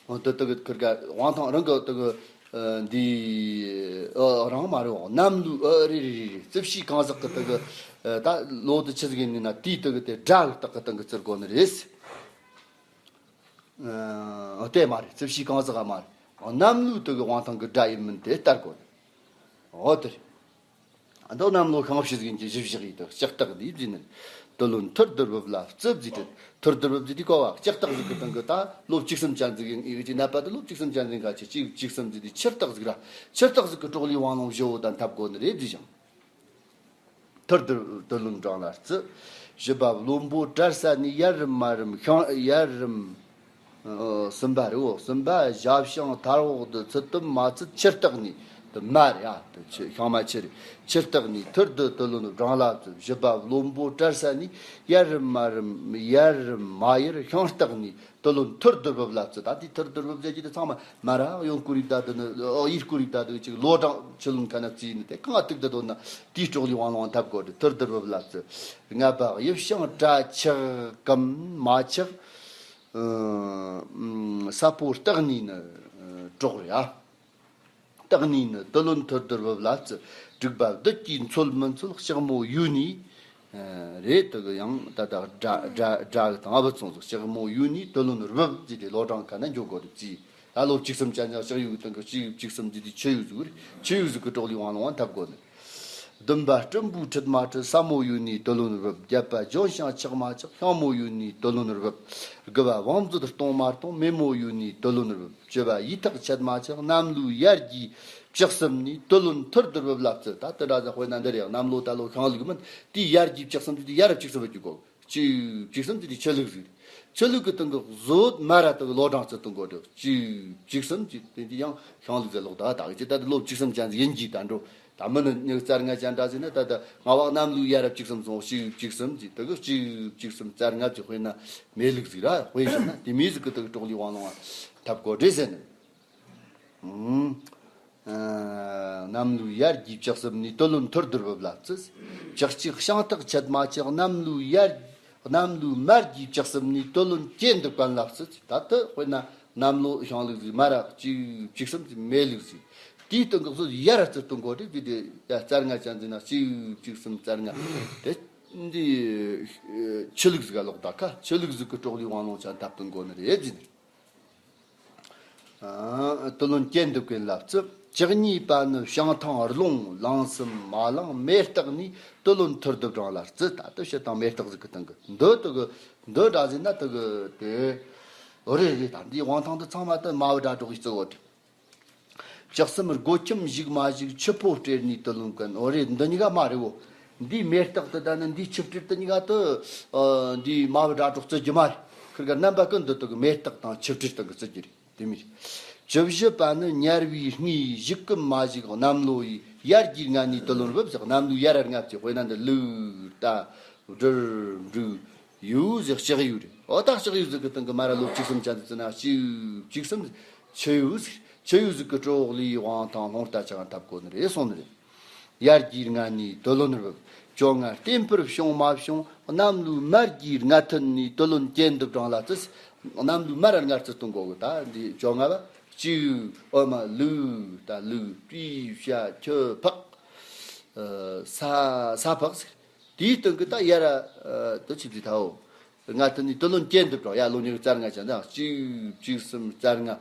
འོ་དེ་དེ་གི་ཁིར་ག་དབང་ཐང་རང་གི་དེ་གི་ཨ་འདི་ཨ་རང་མ་རེད། འོ་གནམ་ལོའི་ཨ་རེད་རེད་རེད་རེད། རྩིབས་བྱི་གང་ཟག་གི་དེ་གི་ཨ་ད་ལོ་དེ་ཆི་ཟིག་ཡིན་ནི་ན་དེའི་དེ་གི་དེ་དགྲ་གི་སྟག་གི་སྟེང་གི་རྩིར་གོ་ནི་རེད། ཨ་དེ་མ་རེད། རྩིབས་བྱི་གང་ཟག་ག་མ་རེད། འོ་གནམ་ལོའི་དེ་གི་དབང་ཐང་གི་དགྲ་ཡིན་མིན་དེ་ལྟར་གོ་ནི། འོ་དེ་རེད། ཨ་མདོ་གནམ་ལོ་ཤིང་བྱི་ཟིག་ཡིན་གྱི་བཞི་བཞག་ཡིན་དུ་ལྕགས་སྟག་འདིའི་བརྩིས་ནི། དུས་ལོན་ཐུར་དུར་བབ་ལ་བརྩི་བརྩིས་ཏེ། ཐུར་དུར་བབ་བརྩིས་ཏེ་གོ་བ་ལྕགས་སྟག་ཟིག་གི་སྟེང་གི་ད་ལོ་བཅུ་གསུམ་ཅན་ཟིག་ཡིན། ཨི་གི་ནད་པ་དེ་ལོ་བཅུ་གསུམ་ཅན་ཟིག་ག་ཆེ་གཅིག་བཅུ་གསུམ་ཟིག་དེ་ཆུ་སྟག་ཟིག་ར། ཆུ་སྟག་ཟིག་གི་གྲོགས་ལི་དབང་ལུང་བཞི་བོ་དང་འཐབ་དགོས་ནི་རེད་བརྩིས་ཤིང་། ཐུར་དུར་དུས་ལོན་བགྲང་ལ་བརྩི། བཞི་པ་བློན་པོ་བྲལ་ས་ནས། ཡར་རིམ་མར་རིམ་ཤིང་ཡར་རིམ། ཨ་གསུམ་པ་རེད་འོ། གསུམ་པ་ཞབས་ཤིང་ཐར་འོག་ཏུ་ཚུད་དུ་མ་ཚུད་ཆུ་སྟག་ནས་དུ་མ་རེད། ཨ་དུ་ཆུ་ཤིང་མ་ཆུ་རེད། ཆུ་སྟག་ནས་ཐུར་དུ་དུས་ལོན་བགྲང་ལ་བརྩི། བཞི་པ་བློན་པོ་བྲལ་ས་ནས། ཡར་རིམ་མར་རིམ་ཡར་རིམ་མ་ཡར་ཤིང་སྟག་ནས་དུས་ལོན་ཐུར་དུ་བབ་ལ་བརྩི། ད་དེ་ཐུར་དུ་བབ་ཟེར་གྱི་དེ་ཚང་མ་མ་ར་གཡོན་སྐོར་རིགས་ད་དུ་ནི་ཨོ་ཡིར་སྐོར་རིགས་ད་དུ་ཅིག་ལོ་གྲངས་ཆུ་ལོན་ཁ་ན་བརྩིས་ནི་དེ་གང་ཐུག་ད་དོ་ན་དེའི་གྲོགས་ལི་དབང་ལུང་འཐབ་དགོས་རེད། ཐུར་དུ་བབ་ལ་བརྩི། ལྔ་པ་དབྱིབས་ཤིང་བྲ་ཆགས་གམ་མ་ཆགས། ཨ་ས་ཕོ་སྟག་ནས་ནི་གྲོགས་རེད། ཨ་སྟག་ནས་ནི་དུས་ལོན་ཐུར་དུར་བབ་ལ་བརྩི། དྲུག་པ་བདུད་ཀྱིས་འཚོལ་མི་འཚོལ་ལྕགས་མོ་ཡུལ་ནས། རེད། དེ་གི་ཡང་ད་ལྟ་སྒྲ་སྒྲ་སྒྲ་གི་དང་བུ་ཚང་ཟིག་ལྕགས་མོ་ཡུ་ནི་དུ་ལོན་རྦབ་ཅེས་ཏེ་ལོ་གྲངས་ཁ་ན་འཇོག་དགོས་རེད་ཅི། ད་ལོ་བཅུ་གསུམ་ཅན་ཡང་ལྕགས་ཡུ་གི་སྟེང་གི་ལྕགས་ཡུ་བཅུ་གསུམ་ཅེས་ཏེ་ཆུ་ཡུ་ཟིག་རེད། ཆུ་ཡུ་ཟིག་གི་གྲོགས་ལས་དབང་ལོང་བ་འཐབ་དགོས་ནི། བདུན་པ་སྲིན་པོའི་ཁྲི་མ་ཁྲི་ས་མོ་ཡུ་ནི་དུ་ལོན་རྦབ། བརྒྱད་པ་ལྗོན་ཤིང་ལྕགས་མ་ལྕགས་ཤིང་མོ་ཡུ་ནི་དུ་ལོན་རྦབ། དགུ་པ་བང་མཛོད་སྟོང་མ་སྟོང་མེ་མོ་ཡུ་ནི་དུ་ལོན་རྦབ། བཅུ་པ་ཡི་ཐག་ཆད་མ་ཆག་གནམ་ལོའི་ཡར་རྒྱས་བཅུ་གསུམ་ནས་དུ་ལོན་ཐུར་དུ་རྦབ་ལ་བརྩི། ད་དེ་འདྲ་ཟིག་དཔེར་ན་འདི་རེད། གནམ་ལོ་ད་ལོ་ཤིང་ལུག་མིན། དེའི་ཡར་རྒྱས་བཅུ་གསུམ་དེ་དེ་ཡར་བཅུ་གསུམ་བར་གྱི་གོ། བཅུ་བཅུ་གསུམ་དེ་དེ་ཆུ་ལུག་ཟིག་རེད། ཆུ་ལུག་གི་སྟེང་གི་གཟོད་མ་ར་དེ་གི་ལོ་གྲངས་བརྩི་གཏོང་གོ་དེ་བཅུ་བཅུ་གསུམ་གྱི་དེ་དེ་ཡང་ཤིང་ལུག་ཟེར་ལོག་ད་ད་གི་ཅི་ད་དེ་ལོ་བཅུ་གསུམ་ཅན་ཟིག་ཡིན་གྱི་ད་འགྲོ། ད་མི་ནི་ཉི་ཤུ་རྩ་ལྔ་ཅན་འདྲ་ཟིག་ན་ད་ད་ང་བ་གནམ་ལོའི་ཡར་བཅུ་གསུམ་སོང་། བཅུ་བཅུ་གསུམ་གྱི་དེ་གི་བཅུ་བཅུ་གསུམ་རྩ་ལྔ་གྱི་དཔེར་ན་མེ་ལུག་ཟིག་ར། དཔེ་བཞག་ན་དེ་མོ་ཟིག་གི་དེ་གི་གྲོགས་ལས་དབང་ལོང་བ་འཐབ་གོ་རེད་ཟེར་ནི། ཨ། གནམ་ལོའི་ཡར་རྒྱས་བཅུ་གསུམ་ནས་དུ་ལོན་ཐུར་དུ་རྦབ་ལ་བརྩི། བཅུ་གཅིག་ཤིང་ཐག་ཆད་མ་ཆག་གནམ་ལོའི་ཡར། གནམ་ལོའི་མར་རྒྱས་བཅུ་གསུམ་ནས་དུ་ལོན་གྱེན་དུ་གན་ལ་བརྩི། ད་ལྟ་དཔེར་ན་གནམ་ལོ་ཤིང་ལུག་ཟིག་མ་ར་བཅུ་བཅུ་གསུམ་ཟིག་མེ་ལུག་ཟིག་དེའི་སྟེང་གི་གཟོད་ཡར་བརྩི་གཏོང་གོ་རེད། དེ་དེ་རྩ་ལྔ་ཅན་ཟིག་ན་བཅུ་བཅུ་གསུམ་རྩ་ལྔ་དེ་འདི་ཆུ་ལུག་ཟིག་ག་ལོག་ད་ཁ་ཆུ་ལུག་ཟིག་གི་གྲོགས་ལས་དབང་ལོང་ཅན་འཐབ་གཏོང་གོ་ནི་རེད་ཟེར་ནས། ཨ། དུ་ལོན་གྱེན་དུ་གན་ལ་བརྩི། བཅུ་གཉིས་པ་ནི་བྱང་ཐང་རླུང་ལངས་སམ་མ་ལངས་མེ་སྟག་ནས་དུ་ལོན་ཐུར་དུ་བགྲང་ལ་བརྩི། ད་ལྟ་བྱི་དང་མེ་སྟག་ཟིག་གི་སྟེང་གི་འདི་དུ་གི་འདི་འདྲ་ཟིག་ན་དུ་གི་དེ། འོ་རེད་རེད། ད་འདིའི་དབང་ཐང་དུ་ཚང་མ་དུ་མ་བུ་སྒྲ་སྒྲོགས་ཀྱི་གཙོ་བོ་དེ། བཅུ་གསུམ་སྒོ་ཁྱིམ་བཞུགས་མ་བཞུགས་ཆུ་ཕོ་སྤྲེལ་ནས་དུ་ལོན་གན། འོ་རེད། འདི་གཉིས་ཀ་མ་རེད་བོ། འདིའི་མེ་སྟག་དེ་ད་ནི་འདིའི་ཆུ་སྤྲེལ་དེ་གཉིས་ཀ་དུ། ཨ། འདིའི་མ་བུ་སྒྲ་སྒྲོགས་བརྩི་རྒྱུ་མ་རེད། ཁིར་ག་རྣམ་པ་ཀུན་ཏུ་དུ་གི་མེ་སྟག་དང་ཆུ་སྤྲེལ་སྟེང་གི་བརྩི་རྒྱུ་རེད། དེ་མིན། བཅུ་བཞི་པ་ནི་ཉར་བའི་སྔས་བཞུགས་ཀུན་མ་བཞུགས་གནམ་ལོ་ཡི་ཡར་རྒྱས་ལྔ་ནས་དུ་ལོན་རྦབ་ཟེར། གནམ་ལོའི་ཡར་ལྔ་བརྩི། དཔེར་ན་འདི་ལུག་རྟ་སྦྲུལ་འབྲུག་ཡུ་ཟེར་ལྕགས་ཡུ་རེད། འོ་ད་ལྕགས་ཡུ་ཟིག་གི་སྟེང་གི་མ་ར་ལོ་བཅུ་གསུམ་ཅན་ཟིག་བརྩི་ན་བཅུ་བཅུ་གསུམ་ཆུ་ཡུ་ཟིག་ཆུ་ཡུ་ཟིག་གི་གྲོགས་ལས་དབང་ཐང་ལྷུང་རྟ་ཆག་འཐབ་གོ་ནི་རེད་གསུངས་ནི་རེད། ཡར་རྒྱས་ལྔ་ནས་དུ་ལོན་རྦབ། བཅོ་ལྔ་བརྟན་པོར་བྱུང་མ་བྱུང་གནམ་ལོའི་མར་རྒྱས་ལྔ་ཐུན་ནས་དུ་ལོན་གྱེན་དུ་བགྲང་ལ་བརྩི། གནམ་ལོའི་མར་ལྔ་བརྩི་གཏོང་གོ་གི། ད་འདི་བཅོ་ལྔ་བ་གཅིག་འོ་མ་ལུག་ད་ལུག་པི་བྱ་ཁྱི་ཕག་ཨ། ས་ས་ཕག་ཟེར། དེའི་སྟེང་གི་ད་ཡར་ཨ། དུ་ཆི་ཟིག་ཐའོ། ལྔ་ཐུན་ནས་དུ་ལོན་གྱེན་དུ་བགྲང་། ཡར་ལོ་ཉི་ཤུ་རྩ་ལྔ་ཅན་ད་གཅིག་བཅུ་གསུམ་རྩ་ལྔ་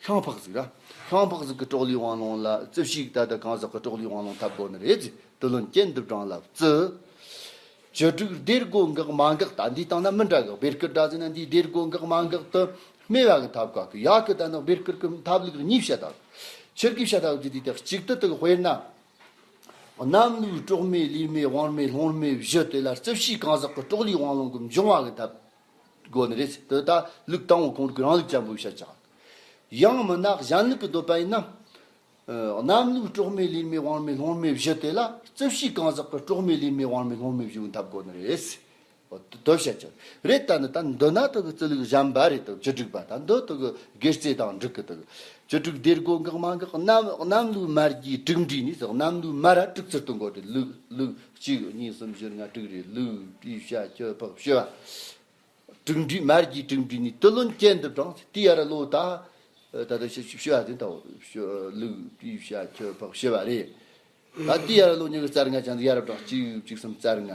ཤིང་ཕག་ཟིག་ར། ཤིང་ཕག་ཟིག་གི་གྲོགས་ལས་དབང་ལོང་ལ་བརྩི། བྱིའུ་ད་ད་གང་ཟག་གི་གྲོགས་ལས་དབང་ལོང་འཐབ་གོ་ནི་རེད་ཟེར། དུ་ལོན་གྱེན་དུ་བགྲང་ལ་བརྩི། བྱི་ཕྲུག་སྡེར་སྒོ་འགག་མ་འགག་ད་འདིའི་སྟེང་ན་མི་འདྲ་གི། སྦེ་སྐུ་འདྲ་ཟིག་ན་འདིའི་སྡེར་སྒོ་འགག་མ་འགག་དུ་སྨེ་བ་གི་འཐབ་གོ་གི། ཡ་གི་ད་ནི་སྦེ་སྐུ་གི་འཐབ་ལུགས་གཉིས་བཤད་ད་གི། ཆི་གི་བཤད་ད་གི་ཟེར་དུས་ད་གཅིག་ཏུ་དུ་གི་དཔེར་ན། གནམ་ལོའི་གྲོགས་མེད་ལུས་མེད་དབང་མེད་ལྷུང་མེད་བཞི་དེ་ལ་བརྩི་བྱའི་གང་ཟག་གི་གྲོགས་ལས་དབང་ལོང་གི་འབྱུང་བ་གི་འཐབ་དགོས་ནི་རེད། དེ་ད་ལུགས་དང་པོ་ཁོང་རིག་རང་ལུགས་ཅན་པོ་བཤད་ཀྱང་། ཡང་མིན་ན་གཞན་ལུགས་ཀྱི་འདོད་པ་ཡིན་ན། ཨ། གནམ་ལོའི་གྲོགས་མེད་ལུས་མེད་དབང་མེད་ལྷུང་མེད་བཞི་དེ་ལ་བརྩི་བྱའི་གང་ཟག་གི་གྲོགས་མེད་ལུས་མེད་དབང་མེད་ལྷུང་མེད་བཞི་འཐབ་དགོས་ནི་རེད། འོ་དེ་བཤད་ཀྱང་རེད། ད་ནི་ད་འདི་ན་དེ་གི་བརྩི་ལུགས་གཞན་པ་རེད། དེ་བྱི་ཕྲུག་པ་ད་འདི་དེ་གི་སྒེར་རྩེ་དང་འབྲུག་གི་དེ་གི་བྱི་ཕྲུག་སྡེར་སྒོ་འགག་མ་འགག་གནམ་གནམ་ལོའི་མར་རྒྱས་དྲུག་འདྲིས་ནས་ཟེར། གནམ་ལོའི་མར་ར་དྲུག་བརྩི་གཏོང་གོ་དེ་ལུག་ལུག་གཅིག་གཉིས་གསུམ་བཞི་ལྔ་དྲུག་རེད། ལུག་པི་བྱ་ཁྱི་ཕག་བྱི་བ། དྲུག་འདྲིས་མར་རྒྱས་དྲུག་འདྲིས་ནས་དུ་ལོན་གྱེན་དུ་བགྲང་། དེ་ཡར་ལོ་ད་ད་ལྟ་བྱི་བྱི་བ་དེ་ད་བྱི་ལུག་པི་བྱ་ཁྱི་ཕག་བྱི་བ་རེད། ད་དེ་ཡར་ལོ་ཉི་ཤུ་རྩ་ལྔ་ཅན་ཡར་བགྲང་། གཅིག་བཅུ་གསུམ་རྩ་ལྔ།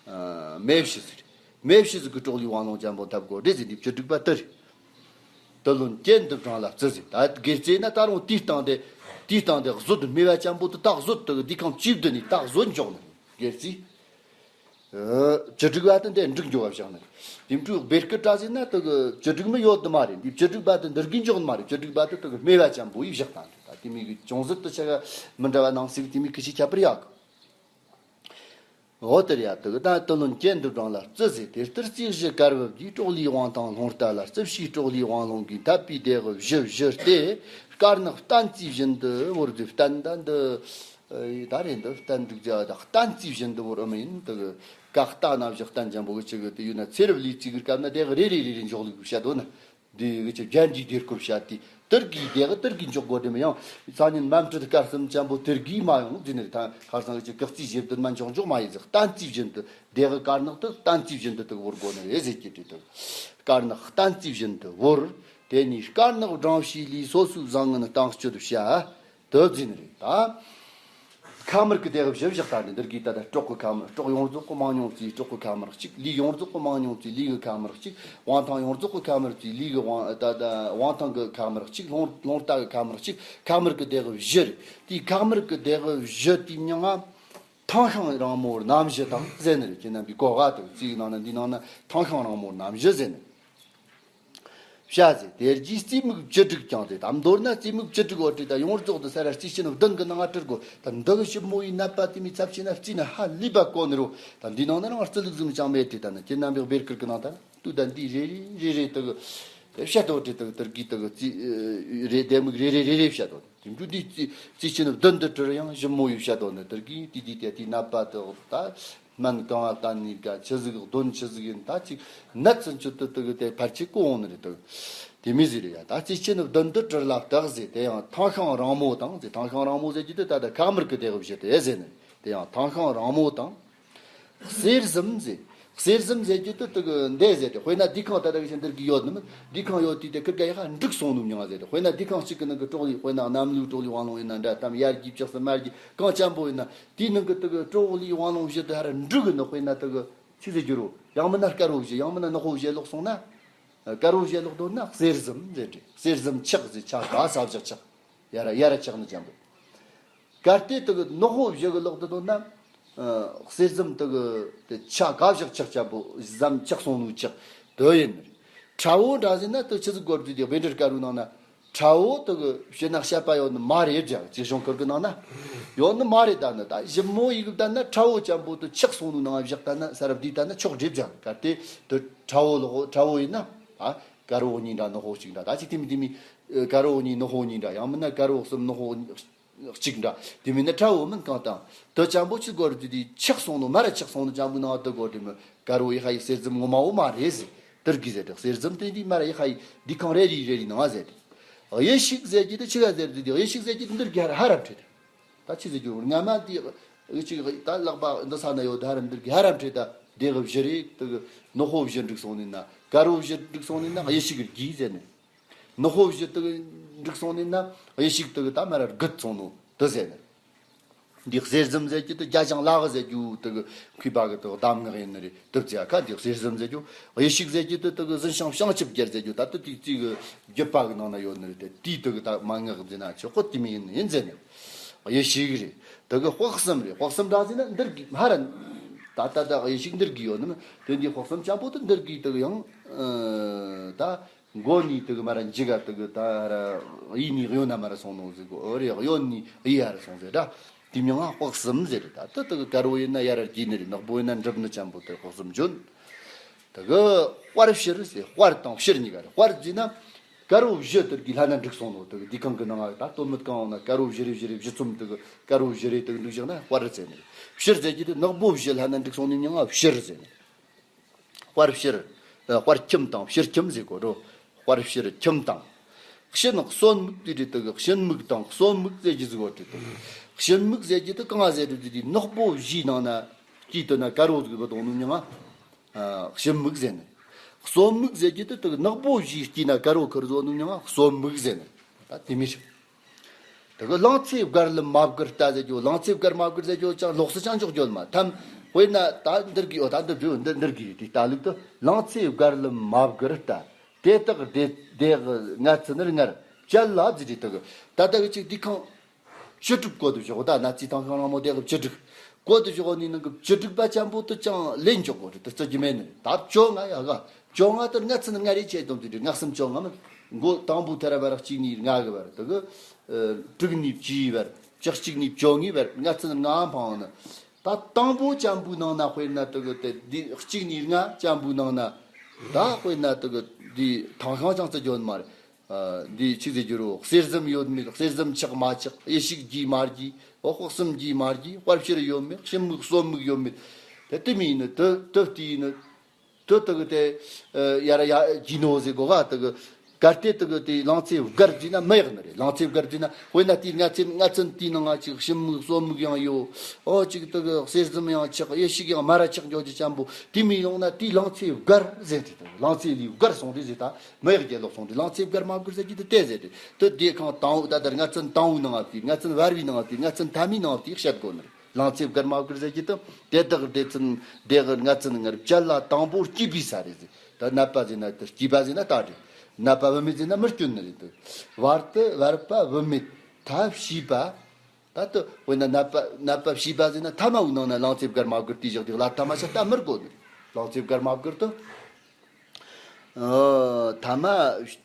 ཨ། མེ་བྱི་ཟེར། མེ་བྱི་ཟིག་གི་གྲོགས་ལས་དབང་ལོང་ཅན་པོ་འཐབ་དགོས་རེད་ཟེར། འདི་བྱི་ཕྲུག་པ་དེ་རེད། དུ་ལོན་གྱེན་དུ་བགྲང་ལ་བརྩི་ཟེར། ད་སྒེར་རྩེ་ན་ད་རུང་དེའི་སྟེང་དེ་དེའི་སྟེང་དེ་གཟོད་སྨེ་བ་ཅན་པོ་དེ་ད་གཟོད་དེ་འདི་ཁང་བཅུ་བསྡུ་ནས་ད་གཟོད་འཇོག་ནི་སྒེར་རྩེ། ཨ། བྱི་ཕྲུག་པ་དེ་འདི་འབྲུག་འགྱོ་བ་བཞག་ནི་རེད། དེ་འཕྲོས་སྦེ་སྐུ་འདྲ་ཟིག་ན་དེ་གི་བྱི་ཕྲུག་མི་ཡོད་དུ་མ་རེད། འདི་བྱི་ཕྲུག་པ་དེ་འདི་གི་འཇོག་ནི་མ་རེད། བྱི་ཕྲུག་པ་དེ་དེ་གི་སྨེ་བ་ཅན་པོ་ཡིས་བཞག་ད་འདི་ད་དེ་མི་གི་ཅུང་ཟད་དུ་ཆ་ག་མི་འདྲ་བ་ནང་ཟིག་དེ་མི་གི་ཞིག་ཁྱད་པར་ཡོད་གི། འོ་དེ་རེད་ཡ། དེ་གི་ད་དུ་ལོན་གྱེན་དུ་བགྲང་ལ་བརྩི་ཟེར། དེ་ལྟར་རྩིས་བཞི་གར་བབ་ཀྱིས་གྲོགས་ལས་དབང་ཐང་ལྷུང་རྟ་ལ། བརྩི་བྱའི་གྲོགས་ལས་དབང་ལྷུང་གིས་འཐབ་པའི་སྡེ་དབུ་བཞི་བཞི་སྟེ། དཀར་ནག་སྟན་རྩིས་བཞིན་དུ་བོར་ཟེར། སྟན་ད་འདི། ཨེ། ད་རེད། འདི་སྟན་འདུག་ཅག་ད་སྟན་རྩིས་བཞིན་དུ་བོར་ཨེ་མ་ཡིན། དེ་གི་ཀ་སྟ་ན་བཞག་སྟན་ཅན་པོ་གི་ཅིག་གི་དེ་ཡོད་ན་ཚེ་རབས་ལས་རྩིས་གི་སྐབས་ན་སྡེ་དབུ་རེ་རེ་རེ་རེ་འཇོག་ལུགས་བཤད་དོ་ན། འདི་གི་ཅིག་རྒྱན་གྱི་སྡེ་སྐོར་བཤད་དེ་དེར་གི་སྡེ་དབུ་དེར་གི་འཇོག་དགོས་དེ་མི་ཡང་སང་ཉིན་མམ་ཀྲི་དཀར་གསུམ་ཅན་པོ་དེར་གི་མ་ཡོང་ཟེར་ནི་རེད། ད་ཁར་སང་གི་ཅིག་ཀག་རྩིས་བཞིན་དུ་མ་འཇོག་འཇོག་མ་ཡིན་ཟེར། སྟན་རྩིས་བཞིན་དུ་སྡེ་དབུ་དཀར་ནག་དེ་སྟན་རྩིས་བཞིན་དུ་དེ་གི་བོར་དགོས་ནི་རེད་ཟེར་གྱི་དེ་དེ་དཀར་ནག་སྟན་རྩིས་བཞིན་དུ་བོར། དེ་ནས་དཀར་ནག་སྦྲང་བྱའི་ལུས། སོ་སོའི་བཟང་ངན་སྟེང་སྤྱོད་བྱ། དེ་ཟེར་ནི་རེད་ད། ཁ་དམར་གི་ལྡེ་གུ་བཞི་བཞག་ད་ནི་འདིར་གི་ད་ལྟ་སྲོག་གི་ཁ་དམར། སྲོག་ཡོངས་རྫོགས་གི་མང་ཉུང་བརྩིས་སྲོག་གི་ཁ་དམར་གཅིག་ལུས་ཡོངས་རྫོགས་གི་མང་ཉུང་བརྩིས་ལུས་གི་ཁ་དམར་གཅིག་དབང་ཐང་ཡོངས་རྫོགས་གི་ཁ་དམར་བརྩིས་ལུས་གི་དབང་ད་ད་དབང་ཐང་གི་ཁ་དམར་གཅིག་རླུང་རླུང་རྟ་གི་ཁ་དམར་གཅིག་ཁ་དམར་གི་ལྡེ་གུ་བཞི་རེད། དེའི་ཁ་དམར་གི་ལྡེ་གུ་བཞི་དེའི་མིང་ང་ཐང་ཤང་རིང་མོ་རྣམ་བཞི་དང་ཟེར་ནི་རེད། ཁྱེད་རྣམ་པས་གོ་ག་དང་རྩིས་ནང་ན་འདི་ནང་ན་ཐང་ཤང་རིང་མོ་རྣམ་བཞི་ཟེར་ནི། བྱ་ཟེར། དེ་རྗེས་རྩེ་མོ་བཅུ་དྲུག་ཀྱང་ཟེར། ད་མདོར་ན་རྩེ་མོ་བཅུ་དྲུག་འོ་བྲིས་ད་ཡོངས་རྫོགས་དུ་ས་ར་རྩེ་ཆེན་བདུན་གི་ནང་ང་བྲི་དགོས། ད་འདི་གི་ཞིབ་མོ་ཡི་ནད་པ་དེ་མི་ཚབས་ཆེ་ན་རྩིས་ན་ཧ་ལས་པ་གོ་ནི་རོ། ད་འདི་ནང་ན་རང་རྩི་ལུགས་ཟིན་ཅང་མེད་དེ། ད་ནི་ཁྱེད་རྣམ་པའི་སྦེར་ཀིར་གི་ནང་ད་དུ་ད་འདི་རེ་རེ་རེ་རེ་དུ་གི་བཤད་དོ་བྲིས་དུ་དུར་གི་དུ་གི་རྩིས་རེ་ལྡེ་མིག་རེ་རེ་རེ་རེ་བཤད་དོ། དེ་འདྲ་འདི་རྩིས་རྩིས་ཆེན་བདུན་དུ་བྲི་ཡང་ཞིབ་མོ་ཡི་བཤད་དོ་ནི་དུར་གི་དེ་དེ་དེ་དེ་ནད་པ་དུ་ད། སྨན་གང་བ་བསྟན་ནས་ག་ཆི་ཟིག་གདོན་ཆི་ཟིག་ཡིན་ད་ཅིག་ནད་ཚུན་ཆུད་དུ་དུ་གི་དེ་ཕལ་ཆེར་གོ་འོང་ནི་རེད་དུ། དེ་མི་ཟིག་རེད་ཡ། ད་རྩིས་ཆེན་བདུན་དུ་བྲི་ལ་བརྟག་ཟེར། དེ་ཡང་ཐང་ཤང་རིང་མོ་དང་ཟེར། ཐང་ཤང་རིང་མོ་ཟེར་གྱི་དུ་ད་ད་ཁ་དམར་གི་ལྡེ་གུ་བཞི་དེ་ཟེར་ནི། དེ་ཡང་ཐང་ཤང་རིང་མོ་དང་། གསེར་གཟིམ་ཟེར། གསེར་གཟིམ་ཟེར་གྱི་དུ་དུ་གི་འདས་ཟེར་ཏེ་དཔེར་ན་འདི་ཁང་ད་ད་གི་ཆེན་འདིར་གི་ཡོད་ནི་མིན། འདི་ཁང་ཡོད་དུས་དེ་ཁིར་ག་ཡ་ཧ་འབྲུག་སོང་ནུ་མྱང་ང་ཟེར་ཏེ། དཔེར་ན་འདི་ཁང་གཅིག་གི་ནང་གི་ཀྲོག་ལི་དཔེར་ན་གནམ་ལུག་ཀྲོག་ལི་དབང་ལུང་ཡིན་ན་འདྲ་དམ་ཡར་གྱི་ལྕགས་སུ་མར་གྱི་གང་ཅན་པོ་ཡིན་ན། དེའི་ནང་གི་དུ་གི་ཀྲོག་ལི་དབང་ལུང་བཞི་དུ་ཧ་ར་འབྲུག་གི་ནི་དཔེར་ན་དུ་གི་ཆི་ཟེར་རྒྱུ་རོ། ཡང་མིན་ན་དཀར་བོ་བཞི་ཡང་མིན་ན་ནག་པོ་བཞི་ལོག་སོང་ན། དཀར་བོ་བཞི་ལོག་དོན་ན་གསེར་གཟིམ་ཟེར་ཏེ། གསེར་གཟིམ་ཆག་ཟེར། ཆག་ག་ས་བཞག་ཆག་ཡ་ར་ཡ་ར་ཆག་ནི་ཅན་པོ། གལ་ཏེ་དུ་གི་ནག་པོ་བཞི་གི་ལོག་དུ་དོན་ན། གསེར་གཟིམ་དུ་གི་དེ་ཆག་ག་བཞག་ཆག་ཅན་པོ་གཟིམ་ཆག་སོང་ནུ་ཆག་དོ་ཡིན། ཁྲ་བོ་འདྲ་ཟེར་ན་དུ་ཆི་ཟིག་གོ་རྒྱུ་དེ་བེ་འདྲར་དཀར་བོའི་ནང་ན། ཁྲ་བོ་དུ་གི་ཕྱི་ན་བཤད་པ་ཡོད་ནི་མ་རེད་ཀྱང་ཅི་གཞུང་ཁུར་གི་ནང་ན། ཡོད་ནི་མ་རེད། ད་ནི་ད་ཞིབ་མོ་ཡི་གི་ད་ན་ཁྲ་བོ་ཅན་པོ་དུ་ཆག་སོང་ནུ་ནང་བཞག་ད་ན་ས་རབ་དེ་ད་ན་ཆོག་འགྲིབ་ཀྱང་། གལ་ཏེ་དུ་ཁྲ་བོ་ལོག་ཁྲ་བོ་ཡིན་ན། ད་དཀར་བོ་གཉིས་འདྲ་ནག་པོ་གཅིག་འདྲ་ད་ཅིག་དེ་མི་དེ་མི། དཀར་བོ་གཉིས་ནག་པོ་གཉིས་འདྲ་ཡང་མིན་ན་དཀར་བོ་གསུམ་ནག་པོ་གཅིག་འདྲ། དེ་མིན་ན་ཁྲ་བོ་མིན་གང་དང་དུ་ཅན་པོ་ཆི་གོ་རྒྱུ་དེ་ཆག་སོང་ནུ་མ་ར་ཆག་སོང་ནུ་ཅན་པོ་ནང་དུ་གོ་དེ་མི་དཀར་བོ་ཡི་ཧ་ཡི་གསེར་གཟིམ་ངོ་མ་བོ་མ་རེད་ཟེར། དུར་གི་ཟེར་ཏེ་གསེར་གཟིམ་དེ་འདི་མ་ར་ཡི་ཧ་ཡི་འདི་ཁང་རེ་རི་རེ་རི་ནང་ཟེར་ཏེ། གཡུ་ཤིག་ཟེར་གྱི་དུ་ཆི་ག་ཟེར་དུ་དེ་གཡུ་ཤིག་ཟེར་གྱི་དུ་འདིར་གི་ཧ་ར་ཧ་ར་བྲིས་ཏེ། ད་ཆི་ཟེར་རྒྱུ་རུ་སྔ་མ་འདི་གཡུ་ཤིག་ད་ལག་པ་འདི་ས་ན་ཡོད་ད་ཧ་ར་འདིར་གི་ཧ་ར་བྲིས་ད་དེ་གི་བཞི་རེ་དུ་གི་ནག་པོ་བཞི་འགྲིག་སོང་ནི་ན་དཀར་བོ་བཞི་འགྲིག་སོང་ནི་ན་གཡུ་ཤིག་གི་རྒྱུ་ཟེར་ནི། ནག་པོ་བཞི་དུ་འགྲིག་སོང་ནི་ན་གཡུ་ཤིག་དུ་ད་མ་ར་རྒུད་སོང་ནོ་དུ་ཟེར་ནི། འདི་གསེར་གཟིམ་ཟེར་གྱི་དུ་རྒྱ་ཞང་ལག་ཟེར་རྒྱུ་དུ་མཁས་པ་གི་དུ་གདམས་ངག་ཡིན་ནི་རེད། དུ་བྱ་ཁ་འདི་གསེར་གཟིམ་ཟེར་རྒྱུ། གཡུ་ཤིག་ཟེར་གྱི་དུ་དུ་གཟིམ་ཤང་བྱང་ཆུབ་རྒྱལ་ཟེར་རྒྱུ་ད་དུ་དུ་ཅི་གི་བརྒྱུད་པ་གི་ནང་ན་ཡོད་ནི་རེད། དེ་དུས་དུ་གི་ད་མན་ངག་འཛིན་ན་ཆོག་གོ་དེ་མི་ཡིན་ཡིན་ཟེར་ནི། གཡུ་ཤིག་རེད། དུ་གི་དཔག་བསམ་རེད། དཔག་བསམ་འདྲ་ཟེར་ན་འདིར་གི་ཧ་ར་ད་ད་ད་གཡུ་ཤིག་འདིར་གི་ཡོད་ནི་དེ་འདི་དཔག་བསམ་ཅན་པོ་དུ་འདིར་གི་དུ་གི་ཡང་ད། མགོ་ནས་དུ་གི་མ་ར་འཇིག་ག་དུ་གི་ད་ར་གཡས་ནས་གཡོན་ན་མ་ར་སོང་ནོ་ཟིག་གོ་ཨོ་རེ་གཡོན་ནས་གཡས་ཧ་ར་སོང་ཟེར་ད། དེ་མིང་ང་དཔག་བསམ་ཟེར་རེད། ད་དུ་དུ་གི་དཀར་བོ་ཡིན་ན་ཡར་ར་རྒྱས་ནི་རེད། ནག་པོ་ཡིན་ན་འགྲིབ་ནི་ཅན་པོ་དུ་དཔག་བསམ་འཇོན། དུ་གི་དཔལ་བཤེར་ཟེར། དཔལ་དང་བཤེར་གཉིས་ཀ་རེད། དཔལ་ཟེར་ན་དཀར་བོ་བཞི་དུ་གི་ལྷ་ན་འགྲིག་སོང་ནོ་དུ་གི་འདི་གང་གི་ནང་ང་ད་སྟོད་སྨད་གང་ཡོང་ན་དཀར་བོ་བཞི་རེ་བཞི་རེ་བཞི་ཚོམ་དུ་གི་དཀར་བོ་བཞི་རེ་དུ་གི་འགྲིག་བཞག་ན་དཔལ་ཟེར་ནི་རེད། བཤེར་ཟེར་གྱི་དུ་ནག་པོ་བཞི་ལྷ་ན་འགྲིག་སོང་ནི་མིང་ང་བཤེར་ཟེར་ནི་རེད། དཔལ་བཤེར། ཨ། དཔལ་ཁྱིམ་དང་བཤེར་ཁྱིམ་ཟེར་གོ་རོ། དཔལ་བཤེར་ཁྱིམ་དང་། གཤིན་གསོན་མིག་དེ་རེད་དུ་གཤིན་མིག་དང་གསོན་མིག་ཟེར་གྱི་ཟིག་གོ་རེད་དུ། གཤིན་མིག་ཟེར་གྱི་དུ་གང་ཟེར་རེད་དུ་དེ་ནག་པོ་བཞིའི་ནང་ན་དཀྱིལ་དུ་ན་དཀར་བོ་ཟིག་བུད་འོང་ནུ་མྱང་ང་། ཨ། གཤིན་མིག་ཟེར་ནི། གསོན་མིག་ཟེར་གྱི་དུ་དུ་ནག་པོ་བཞིའི་དཀྱིལ་ན་དཀར་བོ་ཁུར་བཟོ་ནུ་མྱང་ང་གསོན་མིག་ཟེར་ནི། ད་དེ་མི་ཤེས། དེ་གི་གླང་ཚེ་བརྒལ་ལམ་མ་བསྒུར་ལྟ་ཟེར་རྒྱུ། གླང་ཚེ་བརྒལ་མ་བསྒུར་ཟེར་རྒྱུ་ཅང་ལོགས་སུ་ཅང་འཇོག་རྒྱུ་མ་ཐམ། དཔེར་ན་ད་འདིར་གི་ཡོད། ད་འདིར་འདིར་འདིར་གི་དེ་ལྟ་ལུགས་དུ་གླང་ཚེ་བརྒལ་ལམ་མ་བསྒུར་ལྟ། དེ་དག་དེ་དེ་གི་ངལ་ཚུལ་ནི་ངར་བཅད་ལ་ཟེར་དེ་དེ་གི་ད་ལྟ་གི་ཅིག་འདི་ཁང་བཅུ་དྲུག་བཀོད་དུ་བཞག་ད་ན་རྩིས་ཐང་ཤང་རང་མོ་དེ་གི་བཅུ་དྲུག་བཀོད་དུ་བཞག་ནི་ནང་གི་བཅུ་དྲུག་པ་ཅན་པོ་དུ་ཅང་ལེན་འཇོག་གོ་རེད། དུ་རྩི་རྒྱུ་མེད་ནི་ད་བཅོ་ལྔ་ཡ་ག་བཅོ་ལྔ་དུ་ངལ་ཚུལ་ནི་ངར་རེ་ཆེ་དོན་དུ་དེ་ངལ་གསུམ་བཅོ་ལྔ་མི་མགོ་དང་པོ་ཐེ་ར་བར་གཅིག་ནས་ལྔ་གི་བར་དུ་གི། ཨ། དྲུག་ནས་བཅུའི་བར། བཅུ་གཅིག་ནས་བཅོ་ལྔའི་བར། ངལ་ཚུལ་ལྔ་འཕངས་ནི། ད་དང་པོ་ཅན་པོའི་ནང་ན་དཔེར་ན་དུ་གི་དེ་འདི་གཅིག་ནས་ལྔ་ཅན་པོའི་ནང་ན། ད་དཔེར་ན་དུ་གི་འདི་ཐང་ཤང་ཅང་རྩི་རྒྱུ་མ་རེད། ཨ། འདི་ཆི་ཟེར་རྒྱུ་རོ། གསེར་གཟིམ་ཡོད་མེད། གསེར་གཟིམ་ཆག་མ་ཆག་གཡུ་ཤིག་རྒྱས་མ་རྒྱས། འོ་དཔག་བསམ་རྒྱས་མ་རྒྱས། དཔལ་བཤེར་ཡོད་མེད། གཤིན་མིག་གསོན་མིག་ཡོད་མེད། དེ་དེ་མིན་ནི་དུ་དུ་དེ་ཡིན་ནི། དུ་དུ་གི་དེ། ཨ། ཡར་ཡ་གྱི་ནོ་ཟེར་གོ་ག་དུ་གི། གལ་ཏེ་དེ་གི་དེ་ལང་ཚོའི་སྒར་བརྫིས་ན་མི་ཡག་ནི་རེད། ལང་ཚོའི་སྒར་བརྫིས་ན། དཔེར་ན་དེའི་ལྔ་ཚན་ལྔ་ཚན་དེའི་ནང་ང་ཅིག་ཞིམ་མིག་སོ་མིག་ཡང་ཡོད། ཨོ་ཅིག་དེ་གི་གསེར་ཟམ་ཡང་ཆགས། ཡེ་ཤུག་ཡང་མ་ར་ཆགས་འགྱོ་རྒྱུ་ཅན་པོ་དེ་མི་ཡོང་ན། དེའི་ལང་ཚོའི་སྒར་ཟེར་དེ། དེ་ལང་ཚོའི་ལིའུ་སྒར་སོང་དེ་ཟེར། ད་མི་ཡག་རྒྱལ་ལོག་སོང་དེ། ལང་ཚོའི་སྒར་མ་བསྒུར་ཟེར་གྱི་དེ་དེ་ཟེར་དེ། དེ་སྡེ་ཁང་དང་པོ། ད་ལྟར་ལྔ་ཚན་དང་པོའི་ནང་ང་བརྩིས། ལྔ་ཚན་བར་བའི་ནང་ང་བརྩིས། ལྔ་ཚན་ཐ་མའི་ནང་ང་བརྩིས་བཤད་དགོས་ནི་རེད། ལང་ཚོའི་སྒར་མ་བསྒུར་ཟེར་གྱི་དེ། དེ་དག་སྡེ་ཚན་སྡེ་གི་ལྔ་ཚན་ངར་བཅད་ལ་དང་པོར་སྐྱེས་པའི་ས་རེད་ཟེར། ད་ནད་པ་ཟེར་ན་དེ། སྐྱེས་པ་ཟེར་ན་ད་རེད། ནད་པ་བུད་མེད་ཟེར་ན་མི་སྐྱོན་ནི་རེད་དེ། བར་དུ་བར་པ་བུད་མེད་ཐབས་ཤེས་པ། ད་དེ་དཔེར་ན་ནད་པ་ནད་པ་ཤེས་པ་ཟེར་ན་ཐ་མའི་ནང་ན་ལང་ཚོའི་སྒར་མ་བསྒུར་དེ་བཞག་དེ་ལ་ཐ་མ་ཆ་ད་མི་དགོས་ནི། ལང་ཚོའི་སྒར་མ་བསྒུར་དེ། ཨ། ཐ་མ་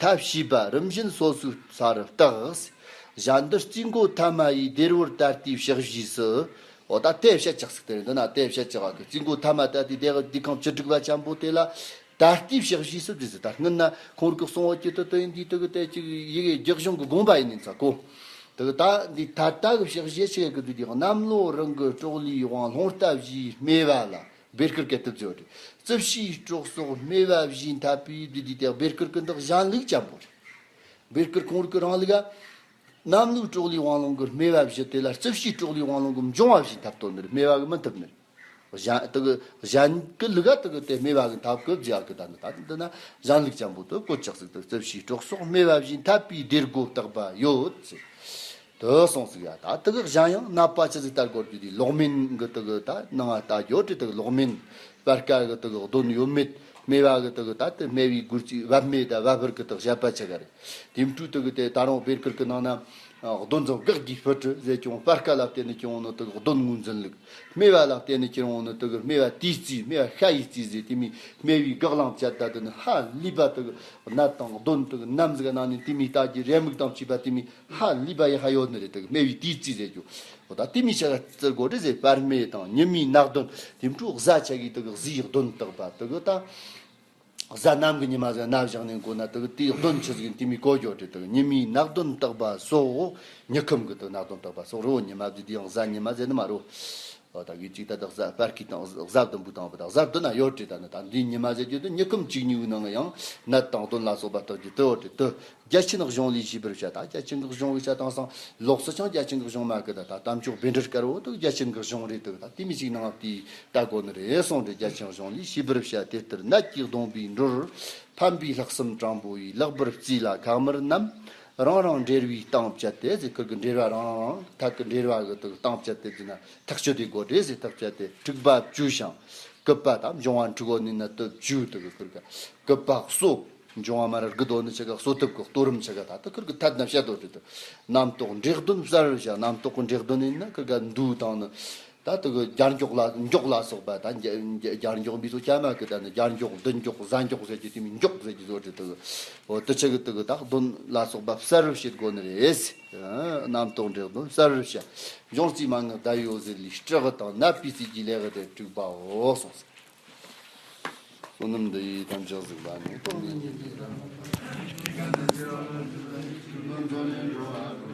ཐབས་ཤེས་པ་རིམ་བཞིན་སོ་སོའི་སར་བརྟགས། གཞན་འདི་རྩིས་འགོ་ཐ་མ་ཡི་སྡེར་བོར་ད་ལྟའི་ཕྱག་བཞེས་སུ། འོ་ད་དེ་བཤད་ཅག་ཟིག་དེ་རེད། འདི་ན་དེ་བཤད་ཅག་གི། རྩིས་འགོ་ཐ་མ་ད་ལྟའི་སྡེ་སྡེ་ཁང་བཅུ་དྲུག་པ་ཆེན་པོ་དེ་ལ་ད་ལྟའི་ཕྱག་བཞེས་སུ་བྲིས་ཟིག། ད་སྔོན་ན་ཁོང་གི་གསུང་བ་ཀྱི་དུ་དུ་ཡིན་དུས་དུ་གི་དེ་ཅིག་ཡི་གེ་རྒྱུ་གཞུང་གི་དགོངས་པ་ཡིན་ནི་ཚ་གོ། དུ་གི་ད་འདི་ད་ལྟ་གི་ཕྱག་བཞེས་ཆེ་གི་དུས་དེ་གནམ་ལོ་རིང་གི་སྲོག་ལུས་དབང་ལྷུང་ལྟ་བཞིའི་སྨེ་བ་ལ། བེར་ཁུར་སྐད་དུ་བརྗོད་རེད། རྩིབས་ཕྱིའི་སྲོག་སོགས་སྨེ་བ་བཞིན་འཐབ་པའི་བདུད་སྡེ་དེ། བེར་ཁུར་གི་འདི་གཞན་ལུགས་ཅན་པོ་རེད། བེར་ཁུར་ཁོང་རིགས་རང་ལུགས་ཨ། གནམ་ལོའི་སྲོག་ལུས་དབང་ལུང་གི་སྨེ་བ་བཞི་དེ་ལ་རྩིབས་ཕྱིའི་སྲོག་ལུས་དབང་ལུང་གི་འབྱུང་བ་བཞིན་འཐབ་དོ་ནི་རེད། སྨེ་བ་གི་མི་འཐབ་ནི་རེད། གཞན་དེ་གི་གཞན་གི་ལུགས་ཨ། དེ་གི་དེ་སྨེ་བ་གི་འཐབ་གི་བརྫིས་ཨ་གི། ད་ནི་ད་འདི་ན་གཞན་ལུགས་ཅན་པོ་དེ་བཀོད་ཆགས་ཟིག། དེ་རྩིབས་ཕྱིའི་སྲོག་སོགས་སྨེ་བ་བཞིན་འཐབ་པའི་སྡེར་སྒོ་བཏགས་པ་ཡོད་ཟེར། དུ་སོང་ཟིག་ཡ། ད་དེ་གི་གཞན་ཡང་ནད་པ་ཆི་ཟིག་ལྟར་དགོས་རྒྱུ་དེ། ལོག་མེན་གི་དེ་གི་ད་ནང་ང་ལྟ་རྒྱུ་དེ། དེ་གི་ལོག་མེན་སྤར་ཁ་གི་དེ་གི་གདོན་ཡོད་མེད། སྨེ་བ་གི་དེ་གི་ད་དེ་སྨེ་བའི་སྒོ་རྩིས། བ་སྨེ་དང་བ་སྦུར་གི་དེ་གི་བཤད་པ་ཆི་ག་རེད། དེ་འཕྲོས་དེ་གི་དེ་ད་རུང་བེར་ཁུར་གི་ནང་ན་གདོན་ཟོ་གག་གི་སྤུ་གྲི་ཟེར་ཀྱང་སྤར་ཁ་ལ་བརྟེན་ནས་ཀྱང་ནི་དེ་གི་གདོན་ངོས་འཛིན་ལུགས། སྨེ་བ་ལ་བརྟེན་ནས་ཀྱང་ནི་དེ་གི་སྨེ་བ་དེའི་རྩིས། སྨེ་བ་ཤ་ཡི་རྩིས་ཟེར། དེ་མོ་སྨེ་བའི་གག་ལང་བཅད་ད་དེ་ནི་ཧ་ལས་པ་དེ་གི་ནད་དང་གདོན་དེ་གི་རྣམ་གཟུགས་ནང་ནས་དེ་མོ་ལྟ་རྒྱུ། རེ་མིག་དང་བཅས་པ་དེ་མོ་ཧ་ལས་པ་ཡི་ཧ་ཡོད་ནི་རེད། དེ་གི་སྨེ་བའི་དེའི་རྩིས་ཟེར་རྒྱུ། འོ་ད་དེ་མོ་ཆི་ག་རྩི་དགོས་རེད་ཟེར། སྤར་སྨེ་དང་ཉི་མའི་ནག་གདོན། དེ་འཕྲོས་གཟའ་ཆ་གི་དེ་གི་གཟའི་གདོན་བཏགས་པ་དེ་གི་ད། གཟའ་གནམ་གི་ཉི་མ་ཟེར་ན་བཞག་ནས་གོ་ན་དེ་གི་དེའི་གདོན་ཆི་ཟིག་ཡིན་དེ་མོ་གོ་རྒྱུ་རེད། དེ་གི་ཉི་མའི་ནག་གདོན་བཏགས་པ་སོགས། མྱི་ཁམས་གི་དེ་གི་ནག་གདོན་བཏགས་པ་སོགས་རེད། ཉི་མ་ཟེར་དུས་ཡང་གཟའ་ཉི་མ་ཟེར་ནི་མ་རེད། འོ་ད་གི་ཅིག་ད་ད་གཟའ་སྤར་ཁའི་སྟེང་གཟའ་བདུན་པོའི་སྟེང་བ་ད་གཟའ་བདུན་ན་ཡོད་རེད། ད་ནི་ད་འདིའི་ཉི་མ་ཟེར་རྒྱུ་དེ་མྱི་ཁམས་བཅུ་གཉིས་པོའི་ནང་ཡང་ནད་དང་གདོན་ལ་སོགས་པ་བཏགས་རྒྱུ་དེ་ཡོད་རེད། དེ་རྒྱལ་ཆེན་གཞུང་ལས་ཤེས་པར་བྱ། ད་རྒྱལ་ཆེན་གྱི་གཞུང་གི་བྱ་དང་སང་ལོགས་སུ་ཀྱང་རྒྱལ་ཆེན་གྱི་གཞུང་མ་གི་ད་ད་དམ་ཆོས་བཻ་ཌཱུརྱ་དཀར་པོ་དེ་རྒྱལ་ཆེན་གྱི་གཞུང་རེད། དེ་ད་དེ་མོ་ཞིག་ནང་དེ་ལྟ་དགོས་ནི་རེད་གསུངས་ཏེ། རྒྱལ་ཆེན་གཞུང་ལས་ཤེས་པར་བྱ། དེ་ལྟར་ནད་ཀྱི་གདོན་པའི་འགྲོར་ཕན་པའི་ལྷག་བསམ་དྲང་པོ་ཡིས། ལེགས་པར་བརྩིས་ལ་ཁ་དམར་བསྣམས། རང་རང་འབྲེལ་བའི་སྟངས་བཅད་དེ་ཟེར། ཁུར་གི་འབྲེལ་བ་རང་རང་རང་ཐད་ཀི་འབྲེལ་བ་གི་དེ་གི་སྟངས་བཅད་དེ་དེ་ན་ཐག་གཅོད་དེ་དགོས་རེད་ཟེར། ཐག་བཅད་དེ་འཁྲུགས་པ་བཅུ་ཞིང་། སྐུད་པ་དང་འབྱུང་བ་འཁྲུགས་འོ་ནི་ན་དེ་བཅུ་དེ་གི་ཁུར་གི་སྐུད་པ་གསོ། འབྱུང་བ་མར་ར་རྒུད་འོ་ནི་ཆ་ག་གསོ་ཐབས་ཀྱི་གཏོར་རིམ་ཆ་ག་ད་དེ་ཁུར་གི་ཐད་ན་བཤད་དོ་རེད། དེ་རྣམ་རྟོག་འདྲེ་གདོན་གསལ་བར་བྱ། རྣམ་རྟོག་གི་འདྲེ་གདོན་ཡིན་ན་ཁུར་ག་འདུ་དང་ནི་ད་དེ་གི་རྒྱལ་མགྱོགས་ལ་མགྱོགས་ལ་སོགས་པ། ད་རྒྱལ་རྒྱལ་རྒྱལ་མགྱོགས་འབུ་ཚོ་ཁྱ་མ་གི་ད་ནི་རྒྱལ་མགྱོགས་བདུད་མགྱོགས་གཟའ་མགྱོགས་ཟེར་གྱི་དེ་མོ་མགྱོགས་ཟེར་གྱི་བཟོ་རེད། དེ་གི་འོ་དེ་ཆ་གི་དེ་གི་ད་གདོན་ལ་སོགས་པ་གསལ་བར་བྱེད་དགོས་ནི་རེད། རྣམ་རྟོག་འདྲེ་གདོན་གསལ་བར་བྱ། འབྱུང་རྩིས་མན་ངག་བརྡ་ཡི་འོད་ཟེར་ལས། སྐྲག་དང་ནད་པའི་རྩིས་ཀྱི་ལས་ཀ་དེ་འཁྲུགས་པའོ་གསུངས་སོ། བསོད་ནམས་འདི་ཡིས་ཐམས་ཅད་གཟིགས་པ་ཉིད།